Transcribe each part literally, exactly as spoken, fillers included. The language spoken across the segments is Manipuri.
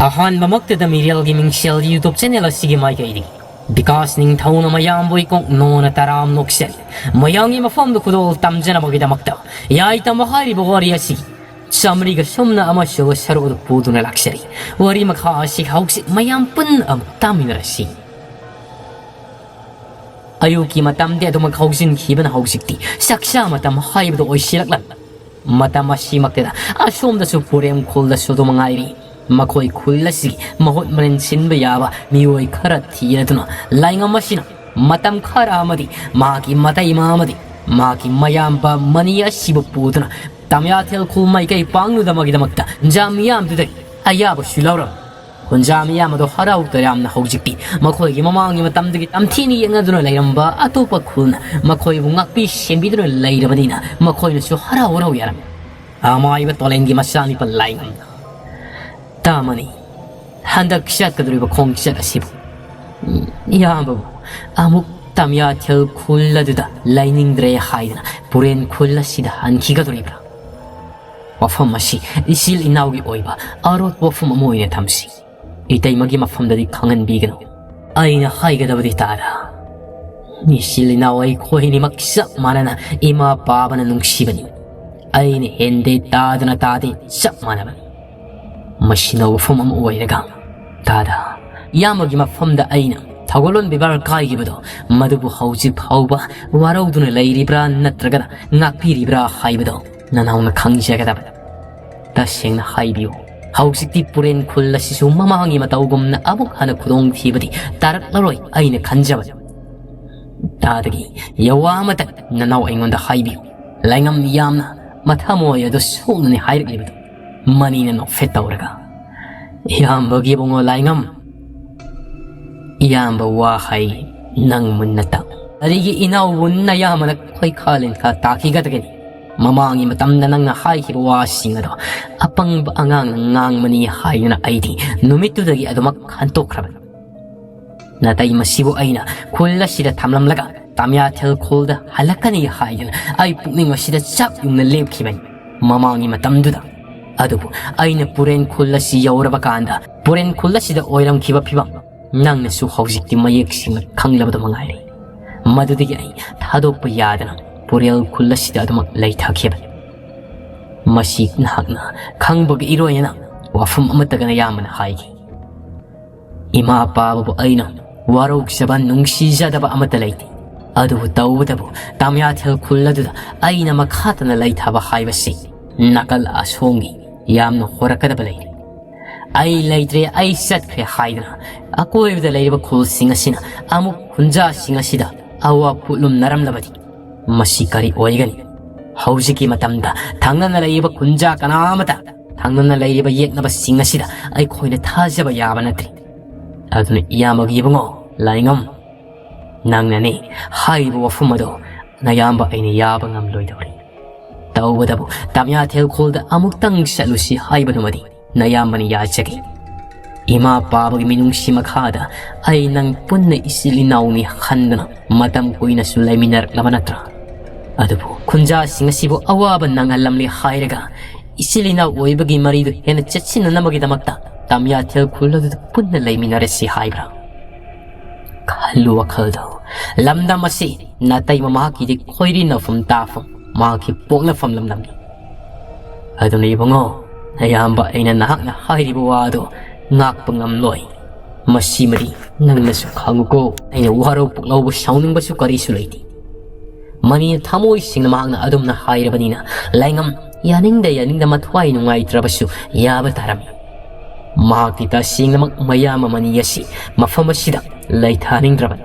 ꯑꯍꯥꯟꯕꯃꯛꯇꯗ ꯃꯤꯔꯦꯜꯒꯤ ꯃꯤꯡꯁꯦꯜ YouTube channel ꯑꯁꯤꯒꯤ ꯃꯥꯏꯀꯩꯗꯒꯤ ꯕꯤꯀꯥꯁ ꯅꯤꯡꯊꯧꯅ ꯃꯌꯥꯝꯕꯨ ꯏꯀꯣꯛ ꯅꯣꯅ ꯇꯔꯥꯝ ꯅꯣꯛꯆꯔꯤ꯫ ꯃꯌꯥꯝꯒꯤ ꯃꯐꯝꯗ ꯈꯨꯗꯣꯜ ꯇꯝꯖꯅꯕꯒꯤꯗꯃꯛꯇ ꯌꯥꯏꯇꯝꯕ ꯍꯥꯏꯔꯤꯕ ꯋꯥꯔꯤ ꯑꯁꯤ ꯆꯥꯃꯔꯤꯒ ꯁꯨꯝꯅ ꯑꯃꯁꯨꯕ ꯁꯔꯨꯛ ꯑꯗꯨ ꯄꯨꯗꯨꯅ ꯂꯥꯛꯆꯔꯤ꯫ ꯋꯥꯔꯤ ꯃꯈꯥ ꯑꯁꯤ ꯍꯧꯖꯤꯛ ꯃꯌꯥꯝ ꯄꯨꯟꯅ ꯑꯃꯨꯛ ꯇꯥꯃꯤꯟꯅꯔꯁꯤ꯫ ꯑꯌꯨꯛꯀꯤ ꯃꯇꯝꯗꯤ ꯑꯗꯨꯃꯛ ꯍꯧꯖꯤꯟꯈꯤꯕꯅ ꯍꯧꯖꯤꯛꯇꯤ ꯆꯥꯛꯆꯥ ꯃꯇꯝ ꯍꯥꯏꯕꯗꯨ ꯑꯣꯏꯁꯤꯜꯂꯛꯂꯝꯃꯤ꯫ ꯃꯇꯝ ꯑꯁꯤꯃꯛꯇꯗ ꯑꯁꯣꯝꯗꯁꯨ ꯄꯨꯔꯦꯝ ꯈꯨꯜꯗꯁꯨ ꯑꯗꯨ ꯃꯉꯥꯏꯔꯤ꯫ ꯃꯈꯣꯏ ꯈꯨꯜ ꯑꯁꯤꯒꯤ ꯃꯍꯨꯠ ꯃꯔꯤꯟ ꯁꯤꯟꯕ ꯌꯥꯕ ꯃꯤꯑꯣꯏ ꯈꯔ ꯊꯤꯔꯗꯨꯅ ꯂꯥꯏꯉꯝ ꯑꯁꯤꯅ ꯃꯇꯝ ꯈꯔ ꯑꯃꯗꯤ ꯃꯍꯥꯛꯀꯤ ꯃꯇꯩꯃ ꯑꯃꯗꯤ ꯃꯍꯥꯛꯀꯤ ꯃꯌꯥꯝꯕ ꯃꯅꯤ ꯑꯁꯤꯕꯨ ꯄꯨꯗꯨꯅ ꯇꯥꯃꯤꯌꯥꯊꯦꯜ ꯈꯨꯜ ꯃꯥꯏꯀꯩ ꯄꯥꯡꯂꯨꯅꯕꯒꯤꯗꯃꯛꯇ ꯈꯨꯟꯖꯥ ꯃꯤꯌꯥꯝꯗꯨꯗꯒꯤ ꯑꯌꯥꯕꯁꯨ ꯂꯧꯔꯝꯃꯤ꯫ ꯈꯨꯟꯖꯥ ꯃꯤꯌꯥꯝ ꯑꯗꯨ ꯍꯔꯥꯎ ꯇꯌꯥꯝꯅ ꯍꯧꯖꯤꯛꯇꯤ ꯃꯈꯣꯏꯒꯤ ꯃꯃꯥꯡꯒꯤ ꯃꯇꯝꯗꯒꯤ ꯇꯝꯊꯤꯅ ꯌꯦꯡꯅꯗꯨꯅ ꯂꯩꯔꯝꯕ ꯑꯇꯣꯞꯄ ꯈꯨꯜꯅ ꯃꯈꯣꯏꯕꯨ ꯉꯥꯛꯄꯤ ꯁꯦꯟꯕꯤꯗꯨꯅ ꯂꯩꯔꯕꯅꯤꯅ ꯃꯈꯣꯏꯅꯁꯨ ꯍꯔꯥꯎ ꯍꯔꯥꯎ ꯌꯥꯔꯝꯃꯤ꯫ ꯑꯃꯥꯏꯕ ꯇꯣꯂꯦꯟꯒꯤ ꯃꯆꯥꯅꯤꯄꯥ ꯂꯥꯏꯉꯝꯅ, "ꯇꯥꯃꯅꯤ, ꯍꯟꯗꯛ ꯆꯠꯀꯗꯧꯔꯤꯕ ꯈꯣꯡꯆꯠ ꯑꯁꯤꯕꯨ ꯏꯌꯥꯝꯕꯕꯨ ꯑꯃꯨꯛ ꯇꯥꯃꯤꯌꯥꯊꯦꯜ ꯈꯨꯜ ꯑꯗꯨꯗ ꯂꯩꯅꯤꯡꯗ꯭ꯔꯦ ꯍꯥꯏꯗꯅ ꯄꯨꯔꯦꯟ ꯈꯨꯜ ꯑꯁꯤꯗ ꯍꯟꯈꯤꯒꯗꯧꯔꯤꯕ꯭ꯔꯥ? ꯋꯥꯐꯝ ꯑꯁꯤ ꯏꯆꯤꯜ ꯏꯅꯥꯎꯒꯤ ꯑꯣꯏꯕ ꯑꯔꯣꯠꯄ ꯋꯥꯐꯝ ꯑꯃ ꯑꯣꯏꯅ ꯊꯝꯁꯤ꯫ ꯏꯇꯩꯃꯒꯤ ꯃꯐꯝꯗꯗꯤ ꯈꯪꯍꯟꯕꯤꯒꯅꯨ꯫ ꯑꯩꯅ ꯍꯥꯏꯒꯗꯕꯗꯤ ꯇꯥꯗ꯫ ꯏꯆꯤꯜ ꯏꯅꯥꯎ ꯑꯩꯈꯣꯏꯅꯤꯃꯛ ꯆꯞ ꯃꯥꯟꯅꯅ ꯏꯃꯥ ꯄꯥꯕꯅ ꯅꯨꯡꯁꯤꯕꯅꯤ꯫ ꯑꯩꯅ ꯍꯦꯟꯗꯦ ꯇꯥꯗꯅ ꯇꯥꯗꯦ ꯆꯞ ꯃꯥꯟꯅꯕꯅꯤ꯫ ꯃꯁꯤꯅ ꯋꯥꯐꯝ ꯑꯃ ꯑꯣꯏꯔꯒ ꯇꯥꯗ꯫ ꯏꯌꯥꯝꯕꯒꯤ ꯃꯐꯝꯗ ꯑꯩꯅ ꯊꯧꯒꯜꯂꯣꯟ ꯕꯦꯕꯥꯔ ꯀꯥꯏꯈꯤꯕꯗꯣ ꯃꯗꯨꯕꯨ ꯍꯧꯖꯤꯛ ꯐꯥꯎꯕ ꯋꯥꯔꯧꯗꯨꯅ ꯂꯩꯔꯤꯕ꯭ꯔꯥ ꯅꯠꯇ꯭ꯔꯒꯅ ꯉꯥꯛꯄꯤꯔꯤꯕ꯭ꯔꯥ ꯍꯥꯏꯕꯗꯣ ꯅꯅꯥꯎꯅ ꯈꯪꯖꯒꯗꯕꯅꯤ꯫ ꯇꯁꯦꯡꯅ ꯍꯥꯏꯕꯤꯌꯨ, ꯍꯧꯖꯤꯛꯇꯤ ꯄꯨꯔꯦꯟ ꯈꯨꯜ ꯑꯁꯤꯁꯨ ꯃꯃꯥꯡꯒꯤ ꯃꯇꯧꯒꯨꯝꯅ ꯑꯃꯨꯛ ꯍꯟꯅ ꯈꯨꯗꯣꯡꯊꯤꯕꯗꯤ ꯇꯥꯔꯛꯂꯔꯣꯏ ꯑꯩꯅ ꯈꯟꯖꯕꯅꯤ꯫ ꯇꯥꯗꯒꯤ ꯌꯋꯥ ꯑꯃꯇꯪ ꯅꯅꯥꯎ ꯑꯩꯉꯣꯟꯗ ꯍꯥꯏꯕꯤꯌꯨ꯫ ꯂꯥꯏꯉꯝ ꯌꯥꯝꯅ ꯃꯊꯃꯣꯏ ꯑꯗꯨ ꯁꯣꯛꯅꯅꯤ ꯍꯥꯏꯔꯛꯂꯤꯕꯗꯨ ꯃꯅꯤꯅ ꯅꯣꯛꯐꯦꯠ ꯇꯧꯔꯒ, "ꯏꯌꯥꯝꯕꯒꯤ ꯏꯕꯨꯡꯉꯣ ꯂꯥꯏꯉꯝ, ꯏꯌꯥꯝꯕ ꯋꯥ ꯍꯥꯏ ꯅꯪ ꯃꯨꯟꯅ ꯇꯥ꯫ ꯑꯗꯒꯤ ꯏꯅꯥꯎꯕꯨ ꯅꯌꯥꯝꯕꯅ ꯈꯣꯏꯈꯥ ꯂꯤꯟꯈꯥ ꯇꯥꯈꯤꯒꯗꯒꯅꯤ꯫ ꯃꯃꯥꯡꯒꯤ ꯃꯇꯝꯗ ꯅꯪꯅ ꯍꯥꯏꯈꯤꯕ ꯋꯥꯁꯤꯡ ꯑꯗꯣ ꯑꯄꯪꯕ ꯑꯉꯥꯡꯅ ꯉꯥꯡꯕꯅꯤ ꯍꯥꯏꯗꯨꯅ ꯑꯩꯗꯤ ꯅꯨꯃꯤꯠꯇꯨꯗꯒꯤ ꯑꯗꯨꯃꯛ ꯈꯟꯇꯣꯛꯈ꯭ꯔꯕꯅꯤ꯫ ꯅꯥꯇꯩ ꯃꯁꯤꯕꯨ ꯑꯩꯅ ꯈꯨꯜ ꯑꯁꯤꯗ ꯊꯝꯂꯝꯂꯒ ꯇꯥꯃꯤꯌꯥꯊꯦꯜ ꯈꯨꯜꯗ ꯍꯜꯂꯛꯀꯅꯤ ꯍꯥꯏꯗꯨꯅ ꯑꯩ ꯄꯨꯛꯅꯤꯡ ꯑꯁꯤꯗ ꯆꯞ ꯌꯨꯡꯅ ꯂꯦꯞꯈꯤꯕꯅꯤ꯫ ꯃꯃꯥꯡꯒꯤ ꯃꯇꯝꯗꯨꯗ ꯑꯗꯨꯕꯨ ꯑꯩꯅ ꯄꯨꯔꯦꯟ ꯈꯨꯜ ꯑꯁꯤ ꯌꯧꯔꯕ ꯀꯥꯟꯗ, ꯄꯨꯔꯦꯟ ꯈꯨꯜ ꯑꯁꯤꯗ ꯑꯣꯏꯔꯝꯈꯤꯕ ꯐꯤꯕꯝ ꯅꯪꯅꯁꯨ ꯍꯧꯖꯤꯛꯇꯤ ꯃꯌꯦꯛ ꯁꯦꯡꯅ ꯈꯪꯂꯕꯗ ꯃꯉꯥꯏꯔꯦ꯫ ꯃꯗꯨꯗꯒꯤ ꯑꯩ ꯊꯥꯗꯣꯛꯄ ꯌꯥꯗꯅ ꯄꯨꯔꯦꯜ ꯈꯨꯜ ꯑꯁꯤꯗ ꯑꯗꯨꯃꯛ ꯂꯩꯊꯈꯤꯕꯅꯤ꯫ ꯃꯁꯤ ꯅꯍꯥꯛꯅ ꯈꯪꯕꯒ ꯏꯔꯣꯏꯅꯅ ꯋꯥꯐꯝ ꯑꯃꯠꯇꯒ ꯅꯌꯥꯝꯕꯅ ꯍꯥꯏꯈꯤ꯫ ꯏꯃꯥ ꯄꯥꯕꯕꯨ ꯑꯩꯅ ꯋꯥꯔꯧꯖꯕ, ꯅꯨꯡꯁꯤꯖꯗꯕ ꯑꯃꯠꯇ ꯂꯩꯇꯦ꯫ ꯑꯗꯨꯕꯨ ꯇꯧꯕꯇꯕꯨ ꯇꯥꯃꯤꯌꯥꯊꯦꯜ ꯈꯨꯜ ꯑꯗꯨꯗ ꯑꯩꯅ ꯃꯈꯥ ꯇꯥꯅ ꯂꯩꯊꯕ ꯍꯥꯏꯕꯁꯤ ꯅꯥꯀꯜ ꯑꯁꯣꯝꯒꯤ ꯌꯥꯝꯅ ꯍꯣꯔꯛꯀꯗꯕ ꯂꯩꯔꯦ꯫ ꯑꯩ ꯂꯩꯇ꯭ꯔꯦ, ꯑꯩ ꯆꯠꯈ꯭ꯔꯦ ꯍꯥꯏꯗꯨꯅ ꯑꯀꯣꯏꯕꯗ ꯂꯩꯔꯤꯕ ꯈꯨꯜꯁꯤꯡ ꯑꯁꯤꯅ ꯑꯃꯨꯛ ꯈꯨꯟꯖꯥꯁꯤꯡ ꯑꯁꯤꯗ ꯑꯋꯥ ꯄꯣꯠꯂꯨꯝꯅꯔꯝꯂꯕꯗꯤ ꯃꯁꯤ ꯀꯔꯤ ꯑꯣꯏꯒꯅꯤ? ꯍꯧꯖꯤꯛꯀꯤ ꯃꯇꯝꯗ ꯊꯪꯅꯅ ꯂꯩꯔꯤꯕ ꯈꯨꯟꯖꯥ ꯀꯅꯥ ꯑꯃꯇ ꯊꯪꯅꯅ ꯂꯩꯔꯤꯕ ꯌꯦꯛꯅꯕꯁꯤꯡ ꯑꯁꯤꯗ ꯑꯩꯈꯣꯏꯅ ꯊꯥꯖꯕ ꯌꯥꯕ ꯅꯠꯇ꯭ꯔꯤ꯫ ꯑꯗꯨꯅ ꯏꯌꯥꯝꯕꯒꯤ ꯏꯕꯨꯡꯉꯣ ꯂꯥꯏꯉꯝ, ꯅꯪꯅꯅꯦ ꯍꯥꯏꯔꯤꯕ ꯋꯥꯐꯝ ꯑꯗꯣ ꯅꯌꯥꯝꯕ ꯑꯩꯅ ꯌꯥꯕ ꯉꯝꯂꯣꯏꯗꯧꯔꯤ꯫ ꯇꯧꯕꯇꯕꯨ ꯇꯥꯃꯤꯌꯥꯊꯦꯜ ꯈꯨꯜꯗ ꯑꯃꯨꯛꯇꯪ ꯆꯠꯂꯨꯁꯤ ꯍꯥꯏꯕꯗꯨꯃꯗꯤ ꯅꯌꯥꯝꯕꯅ ꯌꯥꯖꯒꯦ꯫ ꯏꯃꯥ ꯄꯥꯕꯒꯤ ꯃꯤꯅꯨꯡꯁꯤ ꯃꯈꯥꯗ ꯑꯩ ꯅꯪ ꯄꯨꯟꯅ ꯏꯆꯤꯜ ꯏꯅꯥꯎꯅꯤ ꯈꯟꯗꯨꯅ ꯃꯇꯝ ꯀꯨꯏꯅꯁꯨ ꯂꯩꯃꯤꯟꯅꯔꯛꯂꯕ ꯅꯠꯇ꯭ꯔꯥ? ꯑꯗꯨꯕꯨ ꯈꯨꯟꯖꯥꯁꯤꯡ ꯑꯁꯤꯕꯨ ꯑꯋꯥꯕ ꯅꯪꯍꯜꯂꯝꯂꯦ ꯍꯥꯏꯔꯒ ꯏꯆꯤꯜ ꯏꯅꯥꯎ ꯑꯣꯏꯕꯒꯤ ꯃꯔꯤꯗꯨ ꯍꯦꯟꯅ ꯆꯦꯠꯁꯤꯟꯅꯅꯕꯒꯤꯗꯃꯛꯇ ꯇꯥꯃꯤꯌꯥꯊꯦꯜ ꯈꯨꯜ ꯑꯗꯨꯗ ꯄꯨꯟꯅ ꯂꯩꯃꯤꯟꯅꯔꯁꯤ ꯍꯥꯏꯕ꯭ꯔꯥ? ꯈꯜꯂꯨ ꯋꯥꯈꯜꯗꯣ꯫ ꯂꯝꯗꯝ ꯑꯁꯤ ꯅꯥꯇꯩꯃ ꯃꯍꯥꯛꯀꯤꯗꯤ ꯈꯣꯏꯔꯤ ꯅꯧꯐꯝ ꯇꯥꯐꯝ, ꯃꯍꯥꯛꯀꯤ ꯄꯣꯛꯅꯐꯝ ꯂꯝꯗꯝꯅꯤ꯫ ꯑꯗꯨꯅ ꯏꯕꯨꯡꯉꯣ, ꯑꯌꯥꯝꯕ ꯑꯩꯅ ꯅꯍꯥꯛꯅ ꯍꯥꯏꯔꯤꯕ ꯋꯥ ꯑꯗꯨ ꯉꯥꯛꯄ ꯉꯝꯂꯣꯏ꯫ ꯃꯁꯤꯃꯗꯤ ꯅꯪꯅꯁꯨ ꯈꯪꯉꯨꯀꯣ꯫ ꯑꯩꯅ ꯋꯥꯔꯧ ꯄꯨꯛꯂꯧꯕ ꯁꯥꯎꯅꯤꯡꯕꯁꯨ ꯀꯔꯤꯁꯨ ꯂꯩꯇꯦ꯫ ꯃꯅꯤꯅ ꯊꯃꯣꯏ ꯁꯦꯡꯅ ꯃꯍꯥꯛꯅ ꯑꯗꯨꯝꯅ ꯍꯥꯏꯔꯕꯅꯤꯅ ꯂꯥꯏꯉꯝ ꯌꯥꯅꯤꯡꯗ ꯌꯥꯅꯤꯡꯗ ꯃꯊ꯭ꯋꯥꯏ ꯅꯨꯡꯉꯥꯏꯇ꯭ꯔꯕꯁꯨ ꯌꯥꯕ ꯇꯥꯔꯝꯃꯤ꯫ ꯃꯍꯥꯛꯇꯤ ꯇꯁꯦꯡꯅꯃꯛ ꯃꯌꯥꯝꯕ ꯃꯅꯤ ꯑꯁꯤ ꯃꯐꯝ ꯑꯁꯤꯗ ꯂꯩꯊꯅꯤꯡꯗ꯭ꯔꯕꯅꯤ꯫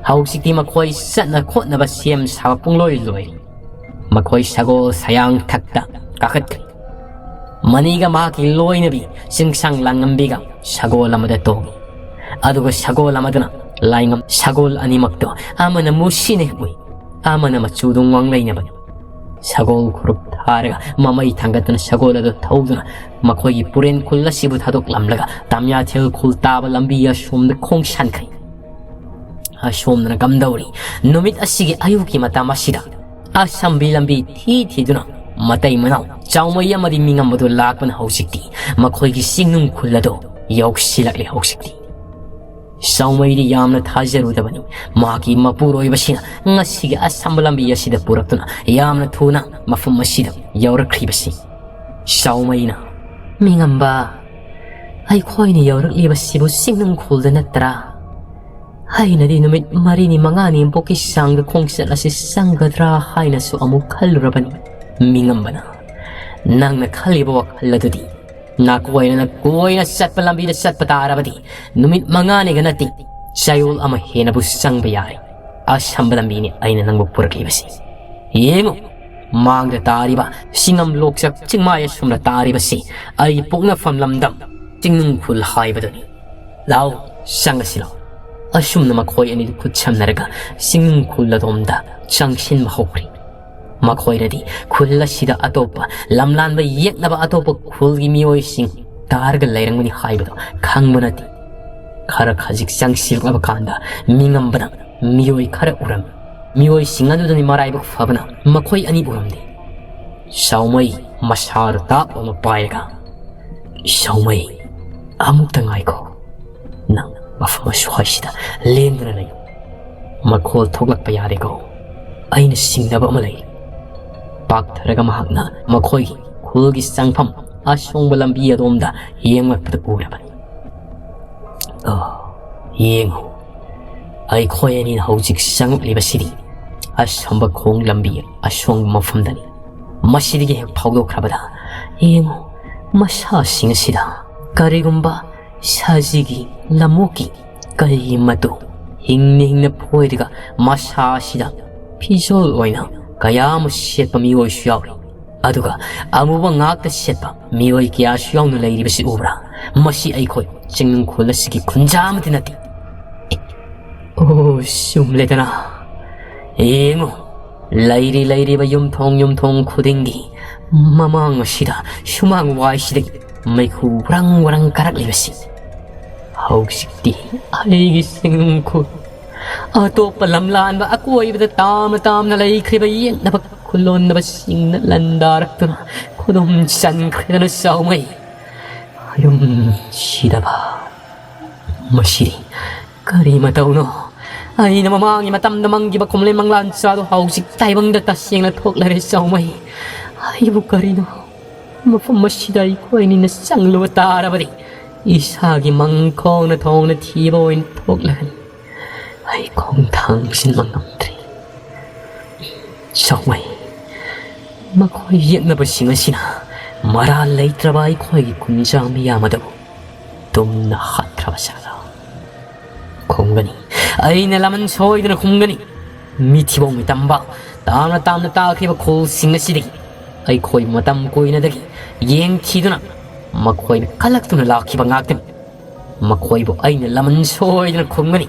ꯍꯧꯖꯤꯛꯇꯤ ꯃꯈꯣꯏ ꯆꯠꯅ ꯈꯣꯠꯅꯕ ꯁꯦꯝ ꯁꯥꯕ ꯄꯨꯡꯂꯣꯏ ꯂꯣꯏꯔꯦ꯫ ꯃꯈꯣꯏ ꯁꯒꯣꯜ ꯁꯌꯥꯡ ꯊꯛꯇ ꯀꯥꯈꯠꯈ꯭ꯔꯦ꯫ ꯃꯅꯤꯒ ꯃꯍꯥꯛꯀꯤ ꯂꯣꯏꯅꯕꯤ ꯆꯤꯡꯁꯥꯡ ꯂꯥꯡꯉꯝꯕꯤꯒ ꯁꯒꯣꯜ ꯑꯃꯗ ꯇꯣꯡꯏ꯫ ꯑꯗꯨꯒ ꯁꯒꯣꯜ ꯑꯃꯗꯨꯅ ꯂꯥꯏꯉꯝ ꯁꯒꯣꯜ ꯑꯅꯤꯃꯛꯇꯣ ꯑꯃꯅ ꯃꯨꯁꯤꯅ ꯎꯏ, ꯑꯃꯅ ꯃꯆꯨꯗꯨ ꯉꯥꯡꯂꯩꯅꯕꯅꯤ꯫ ꯁꯒꯣꯜ ꯈꯨꯔꯨꯞ ꯊꯥꯔꯒ ꯃꯃꯩ ꯊꯥꯡꯒꯠꯇꯨꯅ ꯁꯒꯣꯜ ꯑꯗꯨ ꯊꯧꯗꯨꯅ ꯃꯈꯣꯏꯒꯤ ꯄꯨꯔꯦꯟ ꯈꯨꯜ ꯑꯁꯤꯕꯨ ꯊꯥꯗꯣꯛꯂꯝꯂꯒ ꯇꯥꯃꯤꯌꯥꯊꯦꯜ ꯈꯨꯜ ꯇꯥꯕ ꯂꯝꯕꯤ ꯑꯁꯣꯝꯗ ꯈꯣꯡꯁꯥꯟꯈ꯭ꯔꯦ꯫ ꯑꯁꯣꯝꯗꯅ ꯀꯝꯗꯧꯔꯤ? ꯅꯨꯃꯤꯠ ꯑꯁꯤꯒꯤ ꯑꯌꯨꯛꯀꯤ ꯃꯇꯝ ꯑꯁꯤꯗ ꯑꯁꯝꯕꯤ ꯂꯝꯕꯤ ꯊꯤ ꯊꯤꯗꯨꯅ ꯃꯇꯩ ꯃꯅꯥꯎ ꯆꯥꯎꯃꯩ ꯑꯃꯗꯤ ꯃꯤꯉꯝꯕꯗꯨ ꯂꯥꯛꯄꯅ ꯍꯧꯖꯤꯛꯇꯤ ꯃꯈꯣꯏꯒꯤ ꯆꯤꯡꯅꯨꯡ ꯈꯨꯜ ꯑꯗꯨ ꯌꯧꯁꯤꯜꯂꯛꯂꯦ꯫ ꯍꯧꯖꯤꯛꯇꯤ ꯆꯥꯎꯃꯩꯗꯤ ꯌꯥꯝꯅ ꯊꯥꯖꯔꯨꯗꯕꯅꯤ꯫ ꯃꯍꯥꯛꯀꯤ ꯃꯄꯨꯔꯣꯏꯕꯁꯤꯅ ꯉꯁꯤꯒꯤ ꯑꯁꯝꯕ ꯂꯝꯕꯤ ꯑꯁꯤꯗ ꯄꯨꯔꯛꯇꯨꯅ ꯌꯥꯝꯅ ꯊꯨꯅ ꯃꯐꯝ ꯑꯁꯤꯗ ꯌꯧꯔꯛꯈ꯭ꯔꯤꯕꯁꯤ꯫ ꯆꯥꯎꯃꯩꯅ, "ꯃꯤꯉꯝꯕ, ꯑꯩꯈꯣꯏꯅ ꯌꯧꯔꯛꯂꯤꯕꯁꯤꯕꯨ ꯆꯤꯡꯅꯨꯡ ꯈꯨꯜꯗ ꯅꯠꯇ꯭ꯔꯥ? ꯑꯩꯅꯗꯤ ꯅꯨꯃꯤꯠ ꯃꯔꯤꯅꯤ ꯃꯉꯥꯅꯤ ꯄꯣꯛꯀꯤ ꯆꯥꯡꯗ ꯈꯣꯡꯆꯠ ꯑꯁꯤ ꯆꯪꯒꯗ꯭ꯔꯥ ꯍꯥꯏꯅꯁꯨ ꯑꯃꯨꯛ ꯈꯜꯂꯨꯔꯕꯅꯤ꯫ ꯃꯤꯉꯝꯕꯅ, ꯅꯪꯅ ꯈꯜꯂꯤꯕ ꯋꯥꯈꯜ ꯑꯗꯨꯗꯤ ꯅꯥꯀꯣꯏꯅꯅ ꯀꯣꯏꯅ ꯆꯠꯄ ꯂꯝꯕꯤꯗ ꯆꯠꯄ ꯇꯥꯔꯕꯗꯤ ꯅꯨꯃꯤꯠ ꯃꯉꯥꯅꯤꯒ ꯅꯠꯇꯦ, ꯆꯌꯣꯜ ꯑꯃ ꯍꯦꯟꯅꯕꯨ ꯆꯪꯕ ꯌꯥꯔꯦ꯫ ꯑꯁꯝꯕ ꯂꯝꯕꯤꯅꯤ ꯑꯩꯅ ꯅꯪꯕꯨ ꯄꯨꯔꯛꯂꯤꯕꯁꯤ꯫ ꯌꯦꯡꯉꯨ, ꯃꯥꯡꯗ ꯇꯥꯔꯤꯕ ꯆꯤꯡꯉꯝ ꯂꯣꯛꯆꯛ ꯆꯤꯡꯃꯥꯏ ꯑꯁꯨꯝꯅ ꯇꯥꯔꯤꯕꯁꯤ ꯑꯩ ꯄꯣꯛꯅꯐꯝ ꯂꯝꯗꯝ ꯆꯤꯡꯅꯨꯡ ꯈꯨꯜ ꯍꯥꯏꯕꯗꯨꯅꯤ꯫ ꯂꯥꯎ, ꯆꯪꯉꯁꯤ ꯂꯥꯎ꯫" ꯑꯁꯨꯝꯅ ꯃꯈꯣꯏ ꯑꯅꯤꯗꯨ ꯈꯨꯠ ꯁꯝꯅꯔꯒ ꯆꯤꯡꯅꯨꯡ ꯈꯨꯜ ꯑꯗꯣꯝꯗ ꯆꯪꯁꯤꯟꯕ ꯍꯧꯈ꯭ꯔꯤ꯫ ꯃꯈꯣꯏꯅꯗꯤ ꯈꯨꯜ ꯑꯁꯤꯗ ꯑꯇꯣꯞꯄ ꯂꯝꯂꯥꯟꯕ ꯌꯦꯛꯅꯕ ꯑꯇꯣꯞꯄ ꯈꯨꯜꯒꯤ ꯃꯤꯑꯣꯏꯁꯤꯡ ꯇꯥꯔꯒ ꯂꯩꯔꯝꯒꯅꯤ ꯍꯥꯏꯕꯗꯨ ꯈꯪꯕ ꯅꯠꯇꯦ꯫ ꯈꯔ ꯈꯖꯤꯛ ꯆꯪꯁꯤꯜꯂꯛꯂꯕ ꯀꯥꯟꯗ ꯃꯤꯉꯝꯕꯅ ꯃꯤꯑꯣꯏ ꯈꯔ ꯎꯔꯝꯃꯤ꯫ ꯃꯤꯑꯣꯏꯁꯤꯡ ꯑꯗꯨꯗꯅꯤ ꯃꯔꯥꯏꯕꯛ ꯐꯕꯅ ꯃꯈꯣꯏ ꯑꯅꯤ ꯎꯔꯝꯗꯦ꯫ ꯁꯥꯎꯃꯩ ꯃꯁꯥꯗ ꯇꯥꯞ ꯑꯃ ꯄꯥꯏꯔꯒ, "ꯁꯥꯎꯃꯩ, ꯑꯃꯨꯛꯇ ꯉꯥꯏꯈꯣ꯫ ꯅꯪ ꯃꯐꯝ ꯑꯁ꯭ꯋꯥꯏꯁꯤꯗ ꯂꯦꯡꯗꯅ ꯂꯩꯌꯨ꯫ ꯃꯈꯣꯜ ꯊꯣꯛꯂꯛꯄ ꯌꯥꯗꯦꯀꯣ꯫ ꯑꯩꯅ ꯁꯤꯡꯅꯕ ꯑꯃ ꯂꯩ꯫" ꯄꯥꯛꯊꯔꯒ ꯃꯍꯥꯛꯅ ꯃꯈꯣꯏꯒꯤ ꯈꯨꯜꯒꯤ ꯆꯪꯐꯝ ꯑꯁꯣꯡꯕ ꯂꯝꯕꯤ ꯑꯗꯣꯝꯗ ꯌꯦꯡꯂꯛꯄꯗ ꯎꯔꯕꯅꯤ꯫ "ꯑꯣ, ꯌꯦꯡꯉꯨ, ꯑꯩꯈꯣꯏ ꯑꯅꯤꯅ ꯍꯧꯖꯤꯛ ꯆꯪꯂꯛꯂꯤꯕꯁꯤꯗꯤ ꯑꯁꯣꯝꯕ ꯈꯣꯡ ꯂꯝꯕꯤ ꯑꯁꯣꯡꯕ ꯃꯐꯝꯗꯅꯤ꯫ ꯃꯁꯤꯗꯒꯤ ꯍꯦꯛ ꯐꯥꯎꯗꯣꯛꯈ꯭ꯔꯕꯗ ꯌꯦꯡꯉꯨ, ꯃꯁꯥꯁꯤꯡ ꯑꯁꯤꯗ ꯀꯔꯤꯒꯨꯝꯕ ꯁꯖꯤꯒꯤ ꯂꯝꯑꯣꯛꯀꯤ ꯀꯩꯒꯤ ꯃꯇꯨ ꯍꯤꯡꯅ ꯍꯤꯡꯅ ꯐꯣꯏꯔꯒ ꯃꯁꯥ ꯑꯁꯤꯗ ꯐꯤꯖꯣꯜ ꯑꯣꯏꯅ ꯀꯌꯥ ꯑꯃ ꯁꯦꯠꯄ ꯃꯤꯑꯣꯏꯁꯨ ꯌꯥꯎꯔꯤ꯫ ꯑꯗꯨꯒ ꯑꯃꯨꯕ ꯉꯥꯛꯇ ꯁꯦꯠꯄ ꯃꯤꯑꯣꯏ ꯀꯌꯥꯁꯨ ꯌꯥꯎꯅ ꯂꯩꯔꯤꯕꯁꯤ ꯎꯕ꯭ꯔꯥ? ꯃꯁꯤ ꯑꯩꯈꯣꯏ ꯆꯤꯡꯅꯨꯡꯈꯣꯜ ꯑꯁꯤꯒꯤ ꯈꯨꯟꯖꯥ ꯑꯃꯠꯇ ꯅꯠꯇꯦ꯫" "ꯑꯣ, ꯆꯨꯝꯂꯦꯗꯅ꯫ ꯌꯦꯡꯉꯨ, ꯂꯩꯔꯤ ꯂꯩꯔꯤꯕ ꯌꯨꯝꯊꯣꯡ ꯌꯨꯝꯊꯣꯡ ꯈꯨꯗꯤꯡꯒꯤ ꯃꯃꯥꯡ ꯑꯁꯤꯗ ꯁꯨꯃꯥꯡ ꯋꯥꯏꯁꯤꯗꯒꯤ ꯃꯩꯈꯨ ꯋꯥꯔꯪ ꯋꯥꯔꯪ ꯀꯥꯔꯛꯂꯤꯕꯁꯤ꯫ ꯍꯧꯖꯤꯛꯇꯤ ꯑꯩꯒꯤ ꯆꯤꯡꯅꯨꯡꯈꯣꯜ ꯑꯇꯣꯞꯄ ꯂꯝꯂꯥꯟꯕ ꯑꯀꯣꯏꯕꯗ ꯇꯥꯝꯅ ꯇꯥꯝꯅ ꯂꯩꯈ꯭ꯔꯤꯕ ꯌꯦꯛꯅꯕ ꯂꯣꯟꯅꯕꯁꯤꯡꯅ ꯂꯟꯗꯥꯔꯛꯇꯨꯅ ꯈꯨꯗꯨꯝ ꯆꯟꯈ꯭ꯔꯦꯗꯅ ꯆꯥꯎꯃꯩ꯫ ꯌꯨꯝ ꯁꯤꯗꯕ꯫ ꯃꯁꯤꯗꯤ ꯀꯔꯤ ꯃꯇꯧꯅꯣ? ꯑꯩꯅ ꯃꯃꯥꯡꯒꯤ ꯃꯇꯝꯗ ꯃꯪꯈꯤꯕ ꯀꯨꯝꯂꯩ ꯃꯪꯂꯥꯟ ꯆꯥꯗꯣ ꯍꯧꯖꯤꯛ ꯇꯥꯏꯕꯪꯗ ꯇꯁꯦꯡꯅ ꯊꯣꯛꯂꯔꯦ ꯆꯥꯎꯃꯩ꯫ ꯑꯩꯕꯨ ꯀꯔꯤꯅꯣ ꯃꯐꯝ ꯑꯁꯤꯗ ꯑꯩꯈꯣꯏ ꯑꯅꯤꯅ ꯆꯪꯂꯨꯕ ꯇꯥꯔꯕꯗꯤ ꯏꯁꯥꯒꯤ ꯃꯪ ꯈꯣꯡꯅ ꯊꯣꯡꯅ ꯊꯤꯕ ꯑꯣꯏꯅ ꯊꯣꯛꯂꯒꯅꯤ꯫ ꯑꯩ ꯈꯣꯡ ꯊꯥꯡꯖꯤꯟꯕ ꯉꯝꯗ꯭ꯔꯦ꯫ ꯆꯥꯎꯃꯩ, ꯃꯈꯣꯏ ꯌꯦꯛꯅꯕꯁꯤꯡ ꯑꯁꯤꯅ ꯃꯔꯥꯜ ꯂꯩꯇ꯭ꯔꯕ ꯑꯩꯈꯣꯏꯒꯤ ꯀꯨꯝꯖꯥ ꯃꯤꯌꯥꯝ ꯑꯗꯨꯕꯨ ꯇꯨꯝꯅ ꯍꯥꯠꯈ꯭ꯔꯕ ꯖꯥꯠꯂꯥ? ꯈꯨꯝꯒꯅꯤ, ꯑꯩꯅ ꯂꯃꯟ ꯁꯣꯏꯗꯅ ꯈꯨꯝꯒꯅꯤ꯫ ꯃꯤꯊꯤꯕꯣꯡ ꯃꯤꯇꯝꯕ, ꯇꯥꯝꯅ ꯇꯥꯝꯅ ꯇꯥꯈ꯭ꯔꯤꯕ ꯈꯨꯜꯁꯤꯡ ꯑꯁꯤꯗꯒꯤ ꯑꯩꯈꯣꯏ ꯃꯇꯝ ꯀꯨꯏꯅꯗꯒꯤ ꯌꯦꯡꯊꯤꯗꯨꯅ ꯃꯈꯣꯏꯅ ꯀꯜꯂꯛꯇꯨꯅ ꯂꯥꯛꯈꯤꯕ ꯉꯥꯛꯇꯅꯤ꯫ ꯃꯈꯣꯏꯕꯨ ꯑꯩꯅ ꯂꯃꯟ ꯁꯣꯏꯗꯅ ꯈꯨꯝꯒꯅꯤ꯫